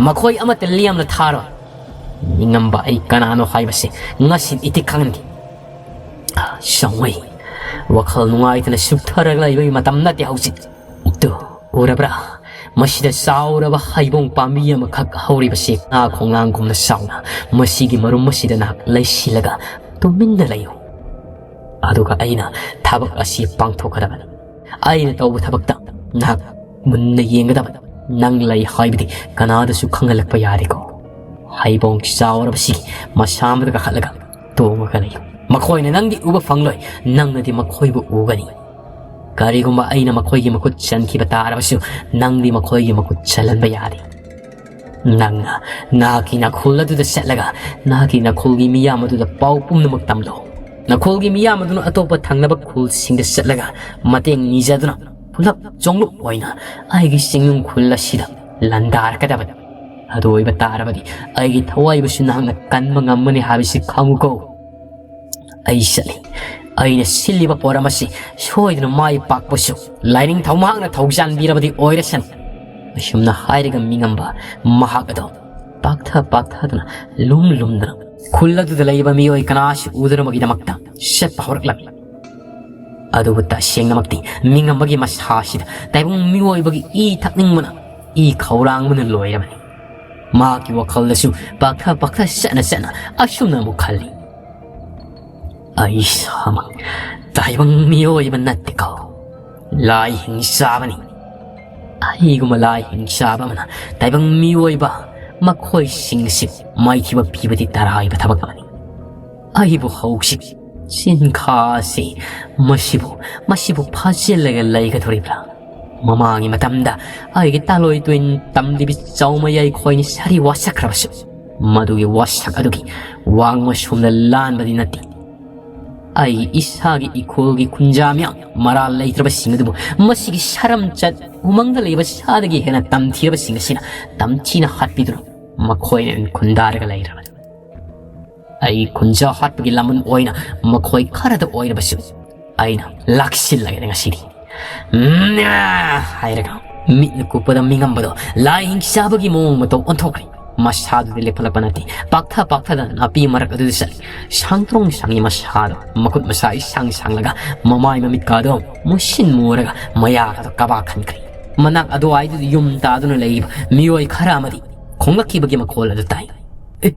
ꯃꯈꯣꯏ ꯑꯃꯠꯇ ꯂꯦꯝꯅ ꯊꯥꯔꯣꯏ꯫ ꯅꯤꯡꯉꯝꯕ ꯑꯩ ꯀꯅꯥꯅꯣ ꯍꯥꯏꯕꯁꯤ ꯉꯁꯤ ꯏꯇꯤꯛ ꯈꯪꯍꯟꯒꯦ꯫ ꯆꯥꯎꯃꯩ, ꯋꯥꯈꯜ ꯅꯨꯡꯉꯥꯏꯇꯅ ꯁꯨꯞꯊꯔꯒ ꯂꯩꯕꯒꯤ ꯃꯇꯝ ꯅꯠꯇꯦ ꯍꯧꯖꯤꯛ꯫ ꯇꯨ, ꯎꯔꯕ꯭ꯔꯥ? ꯃꯁꯤꯗ ꯆꯥꯎꯔꯕ ꯍꯩꯕꯣꯡ ꯄꯥꯝꯕꯤ ꯑꯃꯈꯛ ꯍꯧꯔꯤꯕꯁꯤ ꯉꯥ ꯈꯣꯡꯂꯥꯡꯒꯨꯝꯅ ꯆꯥꯎꯅ꯫ ꯃꯁꯤꯒꯤ ꯃꯔꯨꯝ ꯑꯁꯤꯗ ꯅꯍꯥꯛ ꯂꯩꯁꯤꯜꯂꯒ ꯇꯨꯃꯤꯟꯅ ꯂꯩꯌꯨ꯫ ꯑꯗꯨꯒ ꯑꯩꯅ ꯊꯕꯛ ꯑꯁꯤ ꯄꯥꯡꯊꯣꯛꯀꯗꯕꯅꯤ꯫ ꯑꯩꯅ ꯇꯧꯕ ꯊꯕꯛꯇ ꯅꯍꯥꯛ ꯃꯨꯟꯅ ꯌꯦꯡꯒꯗꯕꯅꯤ꯫ ꯅꯪ ꯂꯩ ꯍꯥꯏꯕꯗꯤ ꯀꯅꯥꯗꯁꯨ ꯈꯪꯍꯜꯂꯛꯄ ꯌꯥꯗꯦꯀꯣ꯫ ꯍꯩꯕꯣꯡ ꯆꯥꯎꯔꯕꯁꯤꯒꯤ ꯃꯁꯥ ꯑꯃꯗ ꯀꯥꯈꯠꯂꯒ ꯇꯣꯡꯉꯒ ꯂꯩꯌꯨ꯫ ꯃꯈꯣꯏꯅ ꯅꯪꯗꯤ ꯎꯕ ꯐꯪꯂꯣꯏ, ꯅꯪꯅꯗꯤ ꯃꯈꯣꯏꯕꯨ ꯎꯒꯅꯤ꯫ ꯀꯔꯤꯒꯨꯝꯕ ꯑꯩꯅ ꯃꯈꯣꯏꯒꯤ ꯃꯈꯨꯠ ꯆꯟꯈꯤꯕ ꯇꯥꯔꯕꯁꯨ ꯅꯪꯗꯤ ꯃꯈꯣꯏꯒꯤ ꯃꯈꯨꯠ ꯆꯜꯍꯟꯕ ꯌꯥꯗꯦ꯫ ꯅꯪꯅ ꯅꯍꯥꯛꯀꯤ ꯅꯈꯨꯜ ꯑꯗꯨꯗ ꯆꯠꯂꯒ ꯅꯍꯥꯛꯀꯤ ꯅꯈꯨꯜꯒꯤ ꯃꯤꯌꯥꯝ ꯑꯗꯨꯗ ꯄꯥꯎ ꯄꯨꯝꯅꯃꯛ ꯇꯝꯂꯣ꯫ ꯅꯈꯨꯜꯒꯤ ꯃꯤꯌꯥꯝ ꯑꯗꯨꯅ ꯑꯇꯣꯞꯄ ꯊꯪꯅꯕ ꯈꯨꯜꯁꯤꯡꯗ ꯆꯠꯂꯒ ꯃꯇꯦꯡ ꯅꯤꯖꯗꯨꯅ ꯄꯨꯂꯞ ꯆꯣꯡꯂꯨꯞ ꯑꯣꯏꯅ ꯑꯩꯒꯤ ꯆꯤꯡꯅꯨꯡ ꯈꯨꯜ ꯑꯁꯤꯗ ꯂꯥꯟꯗꯥꯔꯛꯀꯗꯕꯅꯤ꯫ ꯑꯗꯨ ꯑꯣꯏꯕ ꯇꯥꯔꯕꯗꯤ ꯑꯩꯒꯤ ꯊꯋꯥꯏꯕꯨꯁꯨ ꯅꯍꯥꯛꯅ ꯀꯟꯕ ꯉꯝꯒꯅꯤ ꯍꯥꯏꯕꯁꯤ ꯈꯪꯉꯨꯀꯣ꯫ ꯑꯩ ꯆꯠꯂꯤ꯫ ꯑꯩꯅ ꯁꯤꯜꯂꯤꯕ ꯄꯣꯔꯝ ꯑꯁꯤ ꯁꯣꯏꯗꯅ ꯃꯥꯏ ꯄꯥꯛꯄꯁꯨ ꯂꯥꯏꯅꯤꯡꯊꯧ ꯃꯍꯥꯛꯅ ꯊꯧꯖꯥꯟꯕꯤꯔꯕꯗꯤ ꯑꯣꯏꯔꯁꯅꯨ꯫ ꯑꯁꯨꯝꯅ ꯍꯥꯏꯔꯒ ꯃꯤꯉꯝꯕ ꯃꯍꯥꯛ ꯑꯗꯣ ꯄꯥꯛꯊ ꯄꯥꯛꯊꯗꯨꯅ ꯂꯨꯝ ꯂꯨꯝꯗꯨꯅ ꯈꯨꯜ ꯑꯗꯨꯗ ꯂꯩꯕ ꯃꯤꯑꯣꯏ ꯀꯅꯥꯁꯨ ꯎꯗꯅꯕꯒꯤꯗꯃꯛꯇ ꯆꯠꯄ ꯍꯧꯔꯛꯂꯝꯃꯤ꯫ ꯑꯗꯨꯕꯨ ꯇꯁꯦꯡꯅꯃꯛꯇꯤ ꯃꯤꯉꯝꯕꯒꯤ ꯃꯁꯥꯁꯤꯗ ꯇꯥꯏꯕꯪ ꯃꯤꯑꯣꯏꯕꯒꯤ ꯏ ꯊꯛꯅꯤꯡꯕꯅ ꯏ ꯈꯧꯔꯥꯡꯕꯅ ꯂꯣꯏꯔꯕꯅꯤ꯫ ꯃꯍꯥꯛꯀꯤ ꯋꯥꯈꯜꯗꯁꯨ ꯄꯥꯛꯊ ꯄꯥꯛꯊ ꯆꯠꯅ ꯆꯠꯅ ꯑꯁꯨꯝꯅ ꯑꯃꯨꯛ ꯈꯜꯂꯤ꯫ ꯑꯩ ꯏꯁꯥꯃꯛ ꯇꯥꯏꯕꯪ ꯃꯤꯑꯣꯏꯕ ꯅꯠꯇꯦꯀꯣ, ꯂꯥꯏ ꯍꯤꯡꯆꯥꯕꯅꯤ꯫ ꯑꯩꯒꯨꯝꯕ ꯂꯥꯏ ꯍꯤꯡꯆꯥꯕ ꯑꯃꯅ ꯇꯥꯏꯕꯪ ꯃꯤꯑꯣꯏꯕ ꯃꯈꯣꯏꯁꯤꯡ ꯑꯁꯤ ꯃꯥꯏꯊꯤꯕ ꯄꯤꯕꯗꯤ ꯇꯔꯥꯏꯕ ꯊꯕꯛ ꯑꯃꯅꯤ꯫ ꯑꯩꯕꯨ ꯍꯧꯖꯤꯛ ꯆꯤꯟꯈꯥ ꯑꯁꯤ ꯃꯁꯤꯕꯨ, ꯃꯁꯤꯕꯨ ꯐꯥꯖꯤꯜꯂꯒ ꯂꯩꯒꯗꯧꯔꯤꯕ꯭ꯔꯥ? ꯃꯃꯥꯡꯒꯤ ꯃꯇꯝꯗ ꯑꯩꯒꯤ ꯇꯥꯂꯣꯏ ꯇꯨꯏꯟ ꯇꯝꯂꯤꯕꯤ ꯆꯥꯎꯃꯩ ꯑꯩꯈꯣꯏꯅꯤ ꯁꯥꯔꯤ ꯋꯥꯁꯛꯈ꯭ꯔꯕꯁꯨ, ꯃꯗꯨꯒꯤ ꯋꯥꯁꯛ ꯑꯗꯨꯒꯤ ꯋꯥꯡꯃ ꯁꯣꯝꯗ ꯂꯥꯟꯕꯗꯤ ꯅꯠꯇꯦ꯫ ꯑꯩꯒꯤ ꯏꯁꯥꯒꯤ ꯏꯈꯣꯜꯒꯤ ꯈꯨꯟꯖꯥ ꯃꯤꯌꯥꯝ ꯃꯔꯥꯜ ꯂꯩꯇ꯭ꯔꯕꯁꯤꯡ ꯑꯗꯨꯕꯨ ꯃꯁꯤꯒꯤ ꯁꯔꯝꯆꯠ ꯎꯃꯪꯗ ꯂꯩꯕ ꯁꯥꯗꯒꯤ ꯍꯦꯟꯅ ꯇꯝꯊꯤꯔꯕꯁꯤꯡ ꯑꯁꯤꯅ ꯇꯝꯊꯤꯅ ꯍꯥꯠꯄꯤꯗꯨꯅ ꯃꯈꯣꯏꯅ ꯈꯨꯟꯗꯥꯔꯒ ꯂꯩꯔꯕꯅꯤ꯫ ꯑꯩ ꯈꯨꯟꯖꯥ ꯍꯥꯠꯄꯒꯤ ꯂꯥꯃꯟ ꯑꯣꯏꯅ ꯃꯈꯣꯏ ꯈꯔꯗ ꯑꯣꯏꯔꯕꯁꯨ ꯑꯩꯅ ꯂꯥꯛꯁꯤꯜꯂꯒꯅꯤ ꯉꯁꯤꯗꯤ꯫ ꯎꯝ, ꯍꯥꯏꯔꯒ ꯃꯤꯠꯅ ꯀꯨꯞꯄꯗ ꯃꯤꯉꯝꯕꯗꯣ ꯂꯥꯏ ꯍꯤꯡꯆꯥꯕꯒꯤ ꯃꯑꯣꯡ ꯃꯇꯧ ꯑꯣꯟꯊꯣꯛꯈ꯭ꯔꯦ꯫ ꯃꯁꯥꯗꯨꯗꯤ ꯂꯦꯞꯈꯠꯂꯛꯄ ꯅꯠꯇꯦ, ꯄꯥꯛꯊ ꯄꯥꯛꯊꯗꯅ ꯅꯥꯄꯤ ꯃꯔꯛ ꯑꯗꯨꯗ ꯆꯠꯂꯤ꯫ ꯁꯥꯡꯇ꯭ꯔꯣꯡ ꯁꯥꯡꯉꯤ ꯃꯁꯥꯗꯣ, ꯃꯈꯨꯠ ꯃꯁꯥ ꯏꯁꯥꯡ ꯁꯥꯡꯂꯒ ꯃꯃꯥꯏ ꯃꯃꯤꯠꯀꯥꯗꯣ ꯃꯨꯁꯤꯟ ꯃꯨꯔꯒ ꯃꯌꯥꯒꯗꯣ ꯀꯕꯥꯛ ꯈꯟꯈ꯭ꯔꯦ꯫ ꯃꯅꯥꯛ ꯑꯗꯨꯋꯥꯏꯗꯨꯗ ꯌꯨꯝ ꯇꯥꯗꯨꯅ ꯂꯩꯔꯤꯕ ꯃꯤꯑꯣꯏ ꯈꯔ ꯑꯃꯗꯤ ꯈꯣꯡꯂꯛꯈꯤꯕꯒꯤ ꯃꯈꯣꯜ ꯑꯗꯨ ꯇꯥꯏ꯫ ꯑꯦ,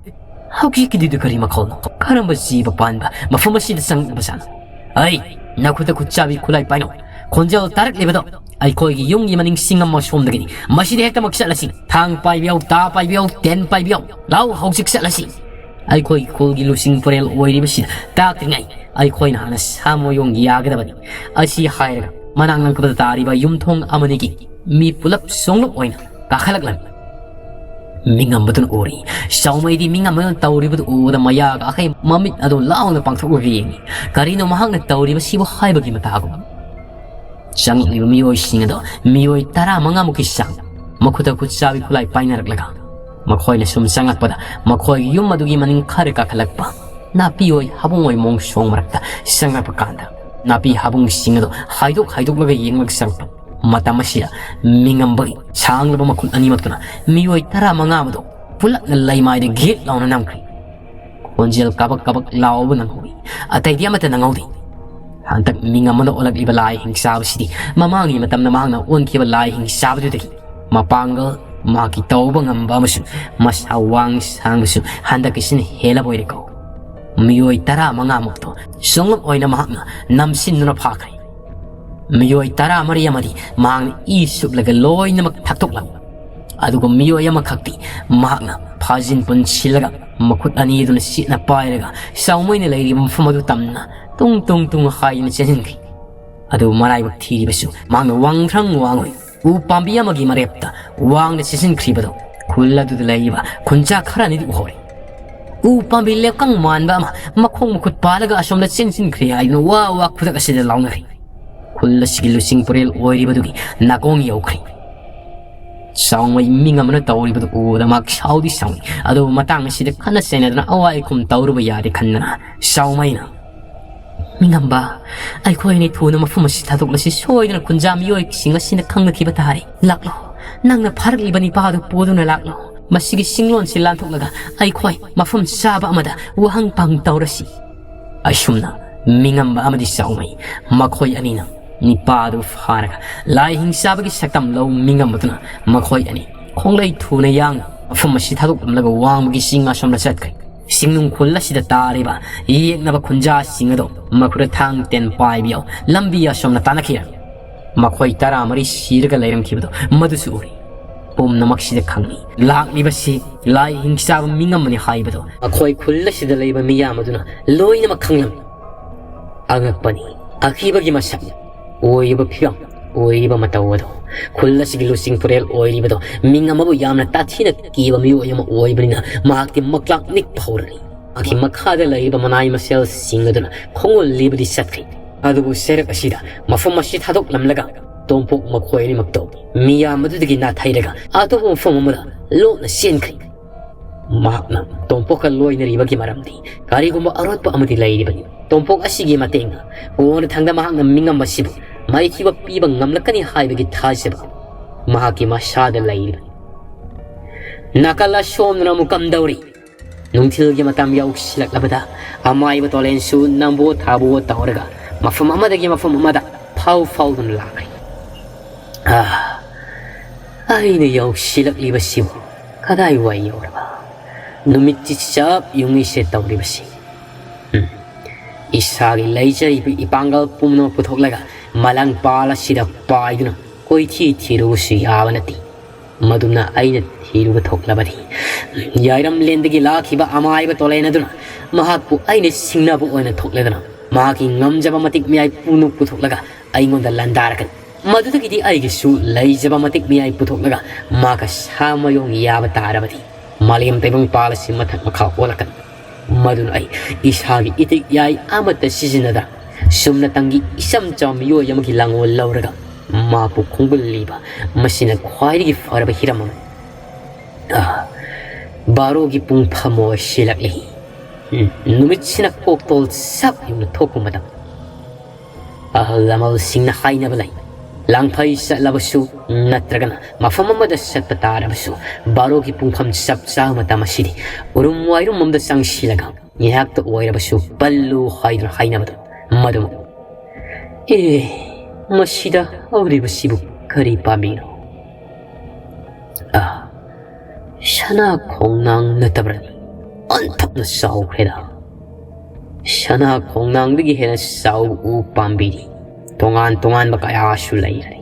ꯍꯧꯖꯤꯛꯀꯤꯗꯨꯗꯤ ꯀꯔꯤ ꯃꯈꯣꯜꯅꯣ? ꯀꯔꯝꯕ ꯖꯤꯕ ꯄꯥꯟꯕ ꯃꯐꯝ ꯑꯁꯤꯗ ꯆꯪꯂꯛꯂꯤꯕꯖꯥꯠꯅꯣ? ꯑꯩ, ꯅꯈꯨꯠꯇ ꯈꯨꯠ ꯆꯥꯕꯤ ꯈꯨꯠꯂꯥꯏ ꯄꯥꯏꯅꯧ꯫ ꯈꯣꯟꯖꯦꯜ ꯇꯥꯔꯛꯂꯤꯕꯗꯣ ꯑꯩꯈꯣꯏꯒꯤ ꯌꯨꯝꯒꯤ ꯃꯅꯤꯡ ꯆꯤꯡꯉꯝ ꯑꯁꯣꯝꯗꯒꯤꯅꯤ꯫ ꯃꯁꯤꯗ ꯍꯦꯛꯇꯃꯛ ꯆꯠꯂꯁꯤ꯫ ꯊꯥꯡ ꯄꯥꯏꯕꯤꯌꯧ, ꯇꯥ ꯄꯥꯏꯕꯤꯌꯧ, ꯇꯦꯟ ꯄꯥꯏꯕꯤꯌꯧ꯫ ꯂꯥꯎ, ꯍꯧꯖꯤꯛ ꯆꯠꯂꯁꯤ꯫ ꯑꯩꯈꯣꯏꯒꯤ ꯈꯨꯜꯒꯤ ꯂꯨꯆꯤꯡ ꯄꯨꯔꯦꯜ ꯑꯣꯏꯔꯤꯕꯁꯤꯗ ꯇꯥꯛꯇ꯭ꯔꯤꯉꯩ ꯑꯩꯈꯣꯏꯅ ꯍꯥꯟꯅ ꯁꯥ ꯃꯌꯣꯡ ꯌꯥꯒꯗꯕꯅꯤ꯫ ꯑꯁꯤ ꯍꯥꯏꯔꯒ ꯃꯅꯥꯛ ꯅꯛꯄꯗ ꯇꯥꯔꯤꯕ ꯌꯨꯝꯊꯣꯡ ꯑꯃꯅꯤꯒꯤ ꯃꯤ ꯄꯨꯂꯞ ꯁꯣꯡꯂꯞ ꯑꯣꯏꯅ ꯀꯥꯈꯠꯂꯛꯂꯝꯃꯤ꯫ ꯃꯤꯉꯝꯕꯗꯨꯅ ꯎꯔꯤ꯫ ꯆꯥꯎꯃꯩꯗꯤ ꯃꯤꯉꯝꯕꯗꯨꯅ ꯇꯧꯔꯤꯕꯗꯨ ꯎꯕꯗ ꯃꯌꯥꯒ ꯑꯈꯩ ꯃꯃꯤꯠ ꯑꯗꯨ ꯂꯥꯎꯅ ꯄꯥꯡꯊꯣꯛꯂꯒ ꯌꯦꯡꯉꯤ꯫ ꯀꯔꯤꯅꯣ ꯃꯍꯥꯛꯅ ꯇꯧꯔꯤꯕꯁꯤꯕꯨ ꯍꯥꯏꯕꯒꯤ ꯃꯇꯥꯒꯨꯝ꯫ ꯆꯪꯂꯛꯂꯤꯕ ꯃꯤꯑꯣꯏꯁꯤꯡ ꯑꯗꯨ ꯃꯤꯑꯣꯏ ꯇꯔꯥꯃꯉꯥꯃꯨꯛꯀꯤ ꯆꯥꯡ ꯃꯈꯨꯠꯇ ꯈꯨꯠ ꯆꯥꯕꯤ ꯈꯨꯠꯂꯥꯏ ꯄꯥꯏꯅꯔꯛꯂꯒ ꯃꯈꯣꯏꯅ ꯁꯨꯝ ꯆꯪꯂꯛꯄꯗ ꯃꯈꯣꯏꯒꯤ ꯌꯨꯝ ꯑꯗꯨꯒꯤ ꯃꯅꯤꯡ ꯈꯔ ꯀꯥꯈꯠꯂꯛꯄ ꯅꯥꯄꯤꯑꯣꯏ ꯍꯥꯕꯨꯡꯑꯣꯏ ꯃꯑꯣꯡ ꯁꯣꯡ ꯃꯔꯛꯇ ꯆꯪꯂꯛꯄ ꯀꯥꯟꯗ ꯅꯥꯄꯤ ꯍꯥꯕꯨꯡꯁꯤꯡ ꯑꯗꯨ ꯍꯥꯏꯗꯣꯛ ꯍꯥꯏꯗꯣꯛꯂꯒ ꯌꯦꯡꯂꯒ ꯆꯪꯂꯛꯄ ꯃꯇꯝ ꯑꯁꯤꯗ ꯃꯤꯉꯝꯕꯒꯤ ꯁꯥꯡꯂꯕ ꯃꯈꯨꯠ ꯑꯅꯤꯃꯛꯇꯨꯅ ꯃꯤꯑꯣꯏ ꯇꯔꯥꯃꯉꯥ ꯑꯃꯗꯨ ꯄꯨꯂꯞꯅ ꯂꯩꯃꯥꯏꯗ ꯒꯤꯠ ꯂꯥꯎꯅ ꯅꯝꯈ꯭ꯔꯦ꯫ ꯈꯣꯟꯖꯦꯜ ꯀꯕꯛ ꯀꯕꯛ ꯂꯥꯎꯕ ꯅꯪꯍꯧꯏ꯫ ꯑꯇꯩꯗꯤ ꯑꯃꯠꯇ ꯅꯪꯍꯧꯗꯦ꯫ ꯍꯟꯗꯛ ꯃꯤꯉꯝꯕꯅ ꯑꯣꯜꯂꯛꯂꯤꯕ ꯂꯥꯏ ꯍꯤꯡꯆꯥꯕꯁꯤꯗꯤ ꯃꯃꯥꯡꯒꯤ ꯃꯇꯝꯗ ꯃꯍꯥꯛꯅ ꯑꯣꯟꯈꯤꯕ ꯂꯥꯏ ꯍꯤꯡꯆꯥꯕꯗꯨꯗꯒꯤ ꯃꯄꯥꯡꯒꯜ, ꯃꯍꯥꯛꯀꯤ ꯇꯧꯕ ꯉꯝꯕ ꯑꯃꯁꯨꯡ ꯃꯁꯥ ꯋꯥꯡ ꯁꯥꯡꯕꯁꯨ ꯍꯟꯗꯛꯀꯤꯁꯤꯅ ꯍꯦꯜꯂꯕ ꯑꯣꯏꯔꯦꯀꯣ꯫ ꯃꯤꯑꯣꯏ ꯇꯔꯥꯃꯉꯥꯃꯨꯛꯇꯣ ꯆꯣꯡꯂꯞ ꯑꯣꯏꯅ ꯃꯍꯥꯛꯅ ꯅꯝꯁꯤꯟꯗꯨꯅ ꯐꯥꯈ꯭ꯔꯦ꯫ ꯃꯤꯑꯣꯏ ꯇꯔꯥꯃꯔꯤ ꯑꯃꯗꯤ ꯃꯍꯥꯛꯅ ꯏ ꯁꯨꯞꯂꯒ ꯂꯣꯏꯅꯃꯛ ꯊꯛꯇꯣꯛꯂꯝꯃꯤ꯫ ꯑꯗꯨꯒ ꯃꯤꯑꯣꯏ ꯑꯃꯈꯛꯇꯤ ꯃꯍꯥꯛꯅ ꯐꯥꯖꯤꯟ ꯄꯨꯟꯁꯤꯜꯂꯒ ꯃꯈꯨꯠ ꯑꯅꯤꯗꯨꯅ ꯆꯦꯠꯅ ꯄꯥꯏꯔꯒ ꯆꯥꯎꯃꯩꯅ ꯂꯩꯔꯤꯕ ꯃꯐꯝ ꯑꯗꯨ ꯇꯝꯅ ꯇꯨꯡ ꯇꯨꯡ ꯇꯨꯡ ꯍꯥꯏꯗꯨꯅ ꯆꯦꯟꯁꯤꯟꯈꯤ꯫ ꯑꯗꯨꯕꯨ ꯃꯔꯥꯏꯕꯛ ꯊꯤꯔꯤꯕꯁꯨ ꯃꯍꯥꯛꯅ ꯋꯥꯡꯊ꯭ꯔꯪ ꯋꯥꯡꯉꯣꯏ ꯎ ꯄꯥꯝꯕꯤ ꯑꯃꯒꯤ ꯃꯔꯦꯞꯇ ꯋꯥꯡꯅ ꯆꯦꯟꯁꯤꯟꯈ꯭ꯔꯤꯕꯗꯣ ꯈꯨꯜ ꯑꯗꯨꯗ ꯂꯩꯔꯤꯕ ꯈꯨꯟꯖꯥ ꯈꯔꯅꯤꯗꯤ ꯎꯍꯧꯔꯦ꯫ ꯎ ꯄꯥꯝꯕꯤ ꯂꯦꯞꯀꯪ ꯃꯥꯟꯕ ꯑꯃ ꯃꯈꯣꯡ ꯃꯈꯨꯠ ꯄꯥꯜꯂꯒ ꯑꯁꯣꯝꯗ ꯆꯦꯟꯁꯤꯟꯈ꯭ꯔꯦ ꯍꯥꯏꯗꯨꯅ ꯋꯥ ꯋꯥ ꯈꯨꯗꯛ ꯑꯁꯤꯗ ꯂꯥꯎꯅꯈ꯭ꯔꯦ꯫ ꯈꯨꯜ ꯑꯁꯤꯒꯤ ꯂꯨꯆꯤꯡ ꯄꯨꯔꯦꯜ ꯑꯣꯏꯔꯤꯕꯗꯨꯒꯤ ꯅꯥꯀꯣꯡ ꯌꯧꯈ꯭ꯔꯦ꯫ ꯆꯥꯎꯃꯩ ꯃꯤꯡ ꯑꯃꯅ ꯇꯧꯔꯤꯕꯗꯨ ꯎꯕꯗ ꯃꯍꯥꯛ ꯁꯥꯎꯗꯤ ꯁꯥꯎꯏ꯫ ꯑꯗꯨꯕꯨ ꯃꯇꯥꯡ ꯑꯁꯤꯗ ꯈꯠꯅ ꯆꯩꯅꯗꯅ ꯑꯋꯥ ꯑꯈꯨꯝ ꯇꯧꯔꯨꯕ ꯌꯥꯗꯦ ꯈꯟꯗꯅ ꯆꯥꯎꯃꯩꯅ, "ꯃꯤꯉꯝꯕ, ꯑꯩꯈꯣꯏ ꯑꯅꯤ ꯊꯨꯅ ꯃꯐꯝ ꯑꯁꯤ ꯊꯥꯗꯣꯛꯂꯁꯤ꯫ ꯁꯣꯏꯗꯅ ꯈꯨꯟꯖꯥ ꯃꯤꯑꯣꯏꯁꯤꯡ ꯑꯁꯤꯅ ꯈꯪꯅꯈꯤꯕ ꯇꯥꯔꯦ꯫ ꯂꯥꯛꯂꯣ, ꯅꯪꯅ ꯐꯥꯔꯛꯂꯤꯕ ꯅꯤꯄꯥ ꯑꯗꯨ ꯄꯨꯗꯨꯅ ꯂꯥꯛꯂꯣ꯫ ꯃꯁꯤꯒꯤ ꯆꯤꯡꯂꯣꯟꯁꯤ ꯂꯥꯟꯊꯣꯛꯂꯒ ꯑꯩꯈꯣꯏ ꯃꯐꯝ ꯆꯥꯕ ꯑꯃꯗ ꯋꯥꯍꯪ ꯄꯥꯡ ꯇꯧꯔꯁꯤ"꯫ ꯑꯁꯨꯝꯅ ꯃꯤꯉꯝꯕ ꯑꯃꯗꯤ ꯆꯥꯎꯃꯩ ꯃꯈꯣꯏ ꯑꯅꯤꯅ ꯅꯤꯄꯥ ꯑꯗꯨ ꯐꯥꯔꯒ ꯂꯥꯏ ꯍꯤꯡꯆꯥꯕꯒꯤ ꯁꯛꯇꯝ ꯂꯧ ꯃꯤꯉꯝꯕꯗꯨꯅ ꯃꯈꯣꯏ ꯑꯅꯤ ꯈꯣꯡꯂꯩ ꯊꯨꯅ ꯌꯥꯡꯅ ꯃꯐꯝ ꯑꯁꯤ ꯊꯥꯗꯣꯛꯂꯝꯂꯒ ꯋꯥꯡꯃꯒꯤ ꯆꯤꯡ ꯑꯁꯣꯝꯗ ꯆꯠꯈ꯭ꯔꯦ꯫ ꯆꯤꯡꯅꯨꯡ ꯈꯨꯜ ꯑꯁꯤꯗ ꯇꯥꯔꯤꯕ ꯌꯦꯛꯅꯕ ꯈꯨꯟꯖꯥꯁꯤꯡ ꯑꯗꯣ ꯃꯈꯨꯠꯇ ꯊꯥꯡ ꯇꯦꯟ ꯄꯥꯏꯕ ꯌꯥꯎ ꯂꯝꯕꯤ ꯑꯁꯣꯝꯅ ꯇꯥꯟꯅꯈꯤꯔꯝꯃꯤ꯫ ꯃꯈꯣꯏ ꯇꯔꯥꯃꯔꯤ ꯁꯤꯔꯒ ꯂꯩꯔꯝꯈꯤꯕꯗꯣ ꯃꯗꯨꯁꯨ ꯎꯔꯤ꯫ ꯄꯨꯝꯅꯃꯛꯁꯤꯗ ꯈꯪꯏ꯫ ꯂꯥꯛꯂꯤꯕꯁꯤ ꯂꯥꯏ ꯍꯤꯡꯆꯥꯕ ꯃꯤꯉꯝꯕꯅꯤ ꯍꯥꯏꯕꯗꯣ꯫ ꯑꯩꯈꯣꯏ ꯈꯨꯜ ꯑꯁꯤꯗ ꯂꯩꯕ ꯃꯤꯌꯥꯝ ꯑꯗꯨꯅ ꯂꯣꯏꯅꯃꯛ ꯈꯪꯂꯝꯃꯤ꯫ ꯑꯉꯛꯄꯅꯤ꯫ ꯑꯀꯤꯕꯒꯤ ꯃꯁꯛ, ꯑꯣꯏꯔꯤꯕ ꯐꯤꯕꯝ, ꯑꯣꯏꯔꯤꯕ ꯃꯇꯧ ꯑꯗꯣ꯫ ꯈꯨꯜ ꯑꯁꯤꯒꯤ ꯂꯨꯆꯤꯡ ꯄꯨꯔꯦꯜ ꯑꯣꯏꯔꯤꯕꯗꯣ ꯃꯤꯉꯝꯕꯕꯨ ꯌꯥꯝꯅ ꯇꯥꯊꯤꯅ ꯀꯤꯕ ꯃꯤꯑꯣꯏ ꯑꯃ ꯑꯣꯏꯕꯅꯤꯅ ꯃꯍꯥꯛꯇꯤ ꯃꯛꯂꯥꯛ ꯅꯤꯛꯄ ꯍꯧꯔꯅꯤ꯫ ꯃꯍꯥꯛꯀꯤ ꯃꯈꯥꯗ ꯂꯩꯔꯤꯕ ꯃꯅꯥꯏ ꯃꯁꯦꯜꯁꯤꯡ ꯑꯗꯨꯅ ꯈꯣꯡꯒꯣꯜ ꯂꯤꯕꯗꯤ ꯆꯠꯈ꯭ꯔꯤ꯫ ꯑꯗꯨꯕꯨ ꯆꯩꯔꯛ ꯑꯁꯤꯗ ꯃꯐꯝ ꯑꯁꯤ ꯊꯥꯗꯣꯛꯂꯝꯂꯒ ꯇꯣꯝꯄꯣꯛ ꯃꯈꯣꯏ ꯑꯅꯤꯃꯛꯇꯣ ꯃꯤꯌꯥꯝ ꯑꯗꯨꯗꯒꯤ ꯅꯥꯊꯩꯔꯒ ꯑꯇꯣꯞꯄ ꯃꯐꯝ ꯑꯃꯗ ꯂꯣꯠꯅ ꯆꯦꯟꯈ꯭ꯔꯤ꯫ ꯃꯍꯥꯛꯅ ꯇꯣꯝꯄꯣꯛꯀ ꯂꯣꯏꯅꯔꯤꯕꯒꯤ ꯃꯔꯝꯗꯤ ꯀꯔꯤꯒꯨꯝꯕ ꯑꯔꯣꯠꯄ ꯑꯃꯗꯤ ꯂꯩꯔꯤꯕꯅꯤ꯫ ꯇꯣꯝꯄꯣꯛ ꯑꯁꯤꯒꯤ ꯃꯇꯦꯡꯅ ꯀꯣꯟꯅꯊꯪꯗ ꯃꯍꯥꯛꯅ ꯃꯤꯉꯝꯕꯁꯤꯕꯨ ꯃꯥꯏꯊꯤꯕ ꯄꯤꯕ ꯉꯝꯂꯛꯀꯅꯤ ꯍꯥꯏꯕꯒꯤ ꯊꯥꯖꯕ ꯃꯍꯥꯛꯀꯤ ꯃꯁꯥꯗ ꯂꯩꯔꯤꯕꯅꯤ꯫ ꯅꯥꯀꯜ ꯑꯁꯣꯝꯗꯅ ꯑꯃꯨꯛ ꯀꯝꯗꯧꯔꯤ? ꯅꯨꯡꯊꯤꯜꯒꯤ ꯃꯇꯝ ꯌꯧꯁꯤꯜꯂꯛꯂꯕꯗ ꯑꯃꯥꯏꯕ ꯇꯣꯂꯦꯟꯁꯨ ꯅꯝꯕꯣ ꯊꯥꯕꯣ ꯇꯧꯔꯒ ꯃꯐꯝ ꯑꯃꯗꯒꯤ ꯃꯐꯝ ꯑꯃꯗ ꯐꯥꯎ ꯐꯥꯎꯗꯨꯅ ꯂꯥꯛꯈ꯭ꯔꯦ꯫ ꯑꯥ, ꯑꯩꯅ ꯌꯧꯁꯤꯜꯂꯛꯂꯤꯕꯁꯤꯕꯨ ꯀꯗꯥꯏ ꯋꯥꯏ ꯌꯧꯔꯕ? ꯅꯨꯃꯤꯠꯇꯤ ꯆꯞ ꯌꯨꯡꯉꯤꯁꯦ ꯇꯧꯔꯤꯕꯁꯤ꯫ ꯏꯁꯥꯒꯤ ꯂꯩꯖꯔꯤꯕ ꯏꯄꯥꯡꯒꯜ ꯄꯨꯝꯅꯃꯛ ꯄꯨꯊꯣꯛꯂꯒ ꯃꯂꯪ ꯄꯥꯜ ꯑꯁꯤꯗ ꯄꯥꯏꯗꯨꯅ ꯀꯣꯏꯊꯤ ꯊꯤꯔꯨꯕꯁꯨ ꯌꯥꯕ ꯅꯠꯇꯦ꯫ ꯃꯗꯨꯅ ꯑꯩꯅ ꯊꯤꯔꯨꯕ ꯊꯣꯛꯂꯕꯗꯤ ꯌꯥꯏꯔꯝꯂꯦꯟꯗꯒꯤ ꯂꯥꯛꯈꯤꯕ ꯑꯃꯥꯏꯕ ꯇꯣꯂꯦꯟ ꯑꯗꯨꯅ ꯃꯍꯥꯛꯄꯨ ꯑꯩꯅ ꯁꯤꯡꯅꯕ ꯑꯣꯏꯅ ꯊꯣꯛꯂꯗꯨꯅ ꯃꯍꯥꯛꯀꯤ ꯉꯝꯖꯕ ꯃꯇꯤꯛ ꯃꯌꯥꯏ ꯄꯨꯝꯅꯃꯛ ꯄꯨꯊꯣꯛꯂꯒ ꯑꯩꯉꯣꯟꯗ ꯂꯥꯟꯗꯥꯔꯛꯀꯅꯤ꯫ ꯃꯗꯨꯗꯒꯤꯗꯤ ꯑꯩꯒꯤꯁꯨ ꯂꯩꯖꯕ ꯃꯇꯤꯛ ꯃꯌꯥꯏ ꯄꯨꯊꯣꯛꯂꯒ ꯃꯍꯥꯛꯀ ꯁꯥ ꯃꯌꯣꯡ ꯌꯥꯕ ꯇꯥꯔꯕꯗꯤ ꯃꯥꯂꯦꯝ ꯇꯥꯏꯕꯪ ꯄꯥꯜ ꯑꯁꯤ ꯃꯊꯛ ꯃꯈꯥ ꯑꯣꯜꯂꯛꯀꯅꯤ꯫ ꯃꯗꯨꯅ ꯑꯩ ꯏꯁꯥꯒꯤ ꯏꯇꯤꯛ ꯌꯥꯏ ꯑꯃꯠꯇ ꯁꯤꯖꯤꯟꯅꯗ ꯆꯨꯝꯅꯇꯪꯒꯤ ꯏꯆꯝ ꯆꯝꯕ ꯃꯤꯑꯣꯏ ꯑꯃꯒꯤ ꯂꯥꯡꯑꯣꯜ ꯂꯧꯔꯒ ꯃꯍꯥꯛꯄꯨ ꯈꯣꯡꯒꯨꯜ ꯂꯤꯕ, ꯃꯁꯤꯅ ꯈ꯭ꯋꯥꯏꯗꯒꯤ ꯐꯔꯕ ꯍꯤꯔꯝ ꯑꯃꯅꯤ꯫ ꯑꯥ, ꯕꯥꯔꯣꯒꯤ ꯄꯨꯡ ꯐꯝ ꯑꯣꯏꯁꯤꯜꯂꯛꯂꯤ꯫ ꯎꯝ, ꯅꯨꯃꯤꯠꯁꯤꯅ ꯀꯣꯛꯇꯣꯜ ꯁꯥꯞ ꯌꯧꯅ ꯊꯣꯛꯄ ꯃꯇꯝ꯫ ꯑꯍꯜ ꯂꯃꯟꯁꯤꯡꯅ ꯍꯥꯏꯅꯕ ꯂꯩ, ꯂꯥꯡꯐꯩ ꯆꯠꯂꯕꯁꯨ ꯅꯠꯇ꯭ꯔꯒꯅ ꯃꯐꯝ ꯑꯃꯗ ꯆꯠꯄ ꯇꯥꯔꯕꯁꯨ ꯕꯥꯔꯣꯒꯤ ꯄꯨꯡꯐꯝ ꯆꯞ ꯆꯥꯕ ꯃꯇꯝ ꯑꯁꯤꯗꯤ ꯎꯔꯨꯝ ꯋꯥꯏꯔꯨꯝ ꯑꯃꯗ ꯆꯪꯁꯤꯜꯂꯒ ꯉꯥꯏꯍꯥꯛꯇ ꯑꯣꯏꯔꯕꯁꯨ ꯄꯜꯂꯨ ꯍꯥꯏꯗꯨꯅ ꯍꯥꯏꯅꯕꯗꯨ ꯃꯗꯨꯃꯛ꯫ ꯑꯦ, ꯃꯁꯤꯗ ꯍꯧꯔꯤꯕꯁꯤꯕꯨ ꯀꯔꯤ ꯄꯥꯝꯕꯤꯅꯣ? ꯑꯥ, ꯁꯅꯥ ꯈꯣꯡꯅꯥꯡ ꯅꯠꯇꯕ꯭ꯔꯅꯤ? ꯑꯣꯟꯊꯣꯛꯅ ꯆꯥꯎꯈ꯭ꯔꯦꯗ꯫ ꯁꯅꯥ ꯈꯣꯡꯅꯥꯡꯗꯒꯤ ꯍꯦꯟꯅ ꯆꯥꯎꯕ ꯎ ꯄꯥꯝꯕꯤꯗꯤ ꯇꯣꯉꯥꯟ ꯇꯣꯉꯥꯟꯕ ꯀꯌꯥꯁꯨ ꯂꯩꯔꯦ꯫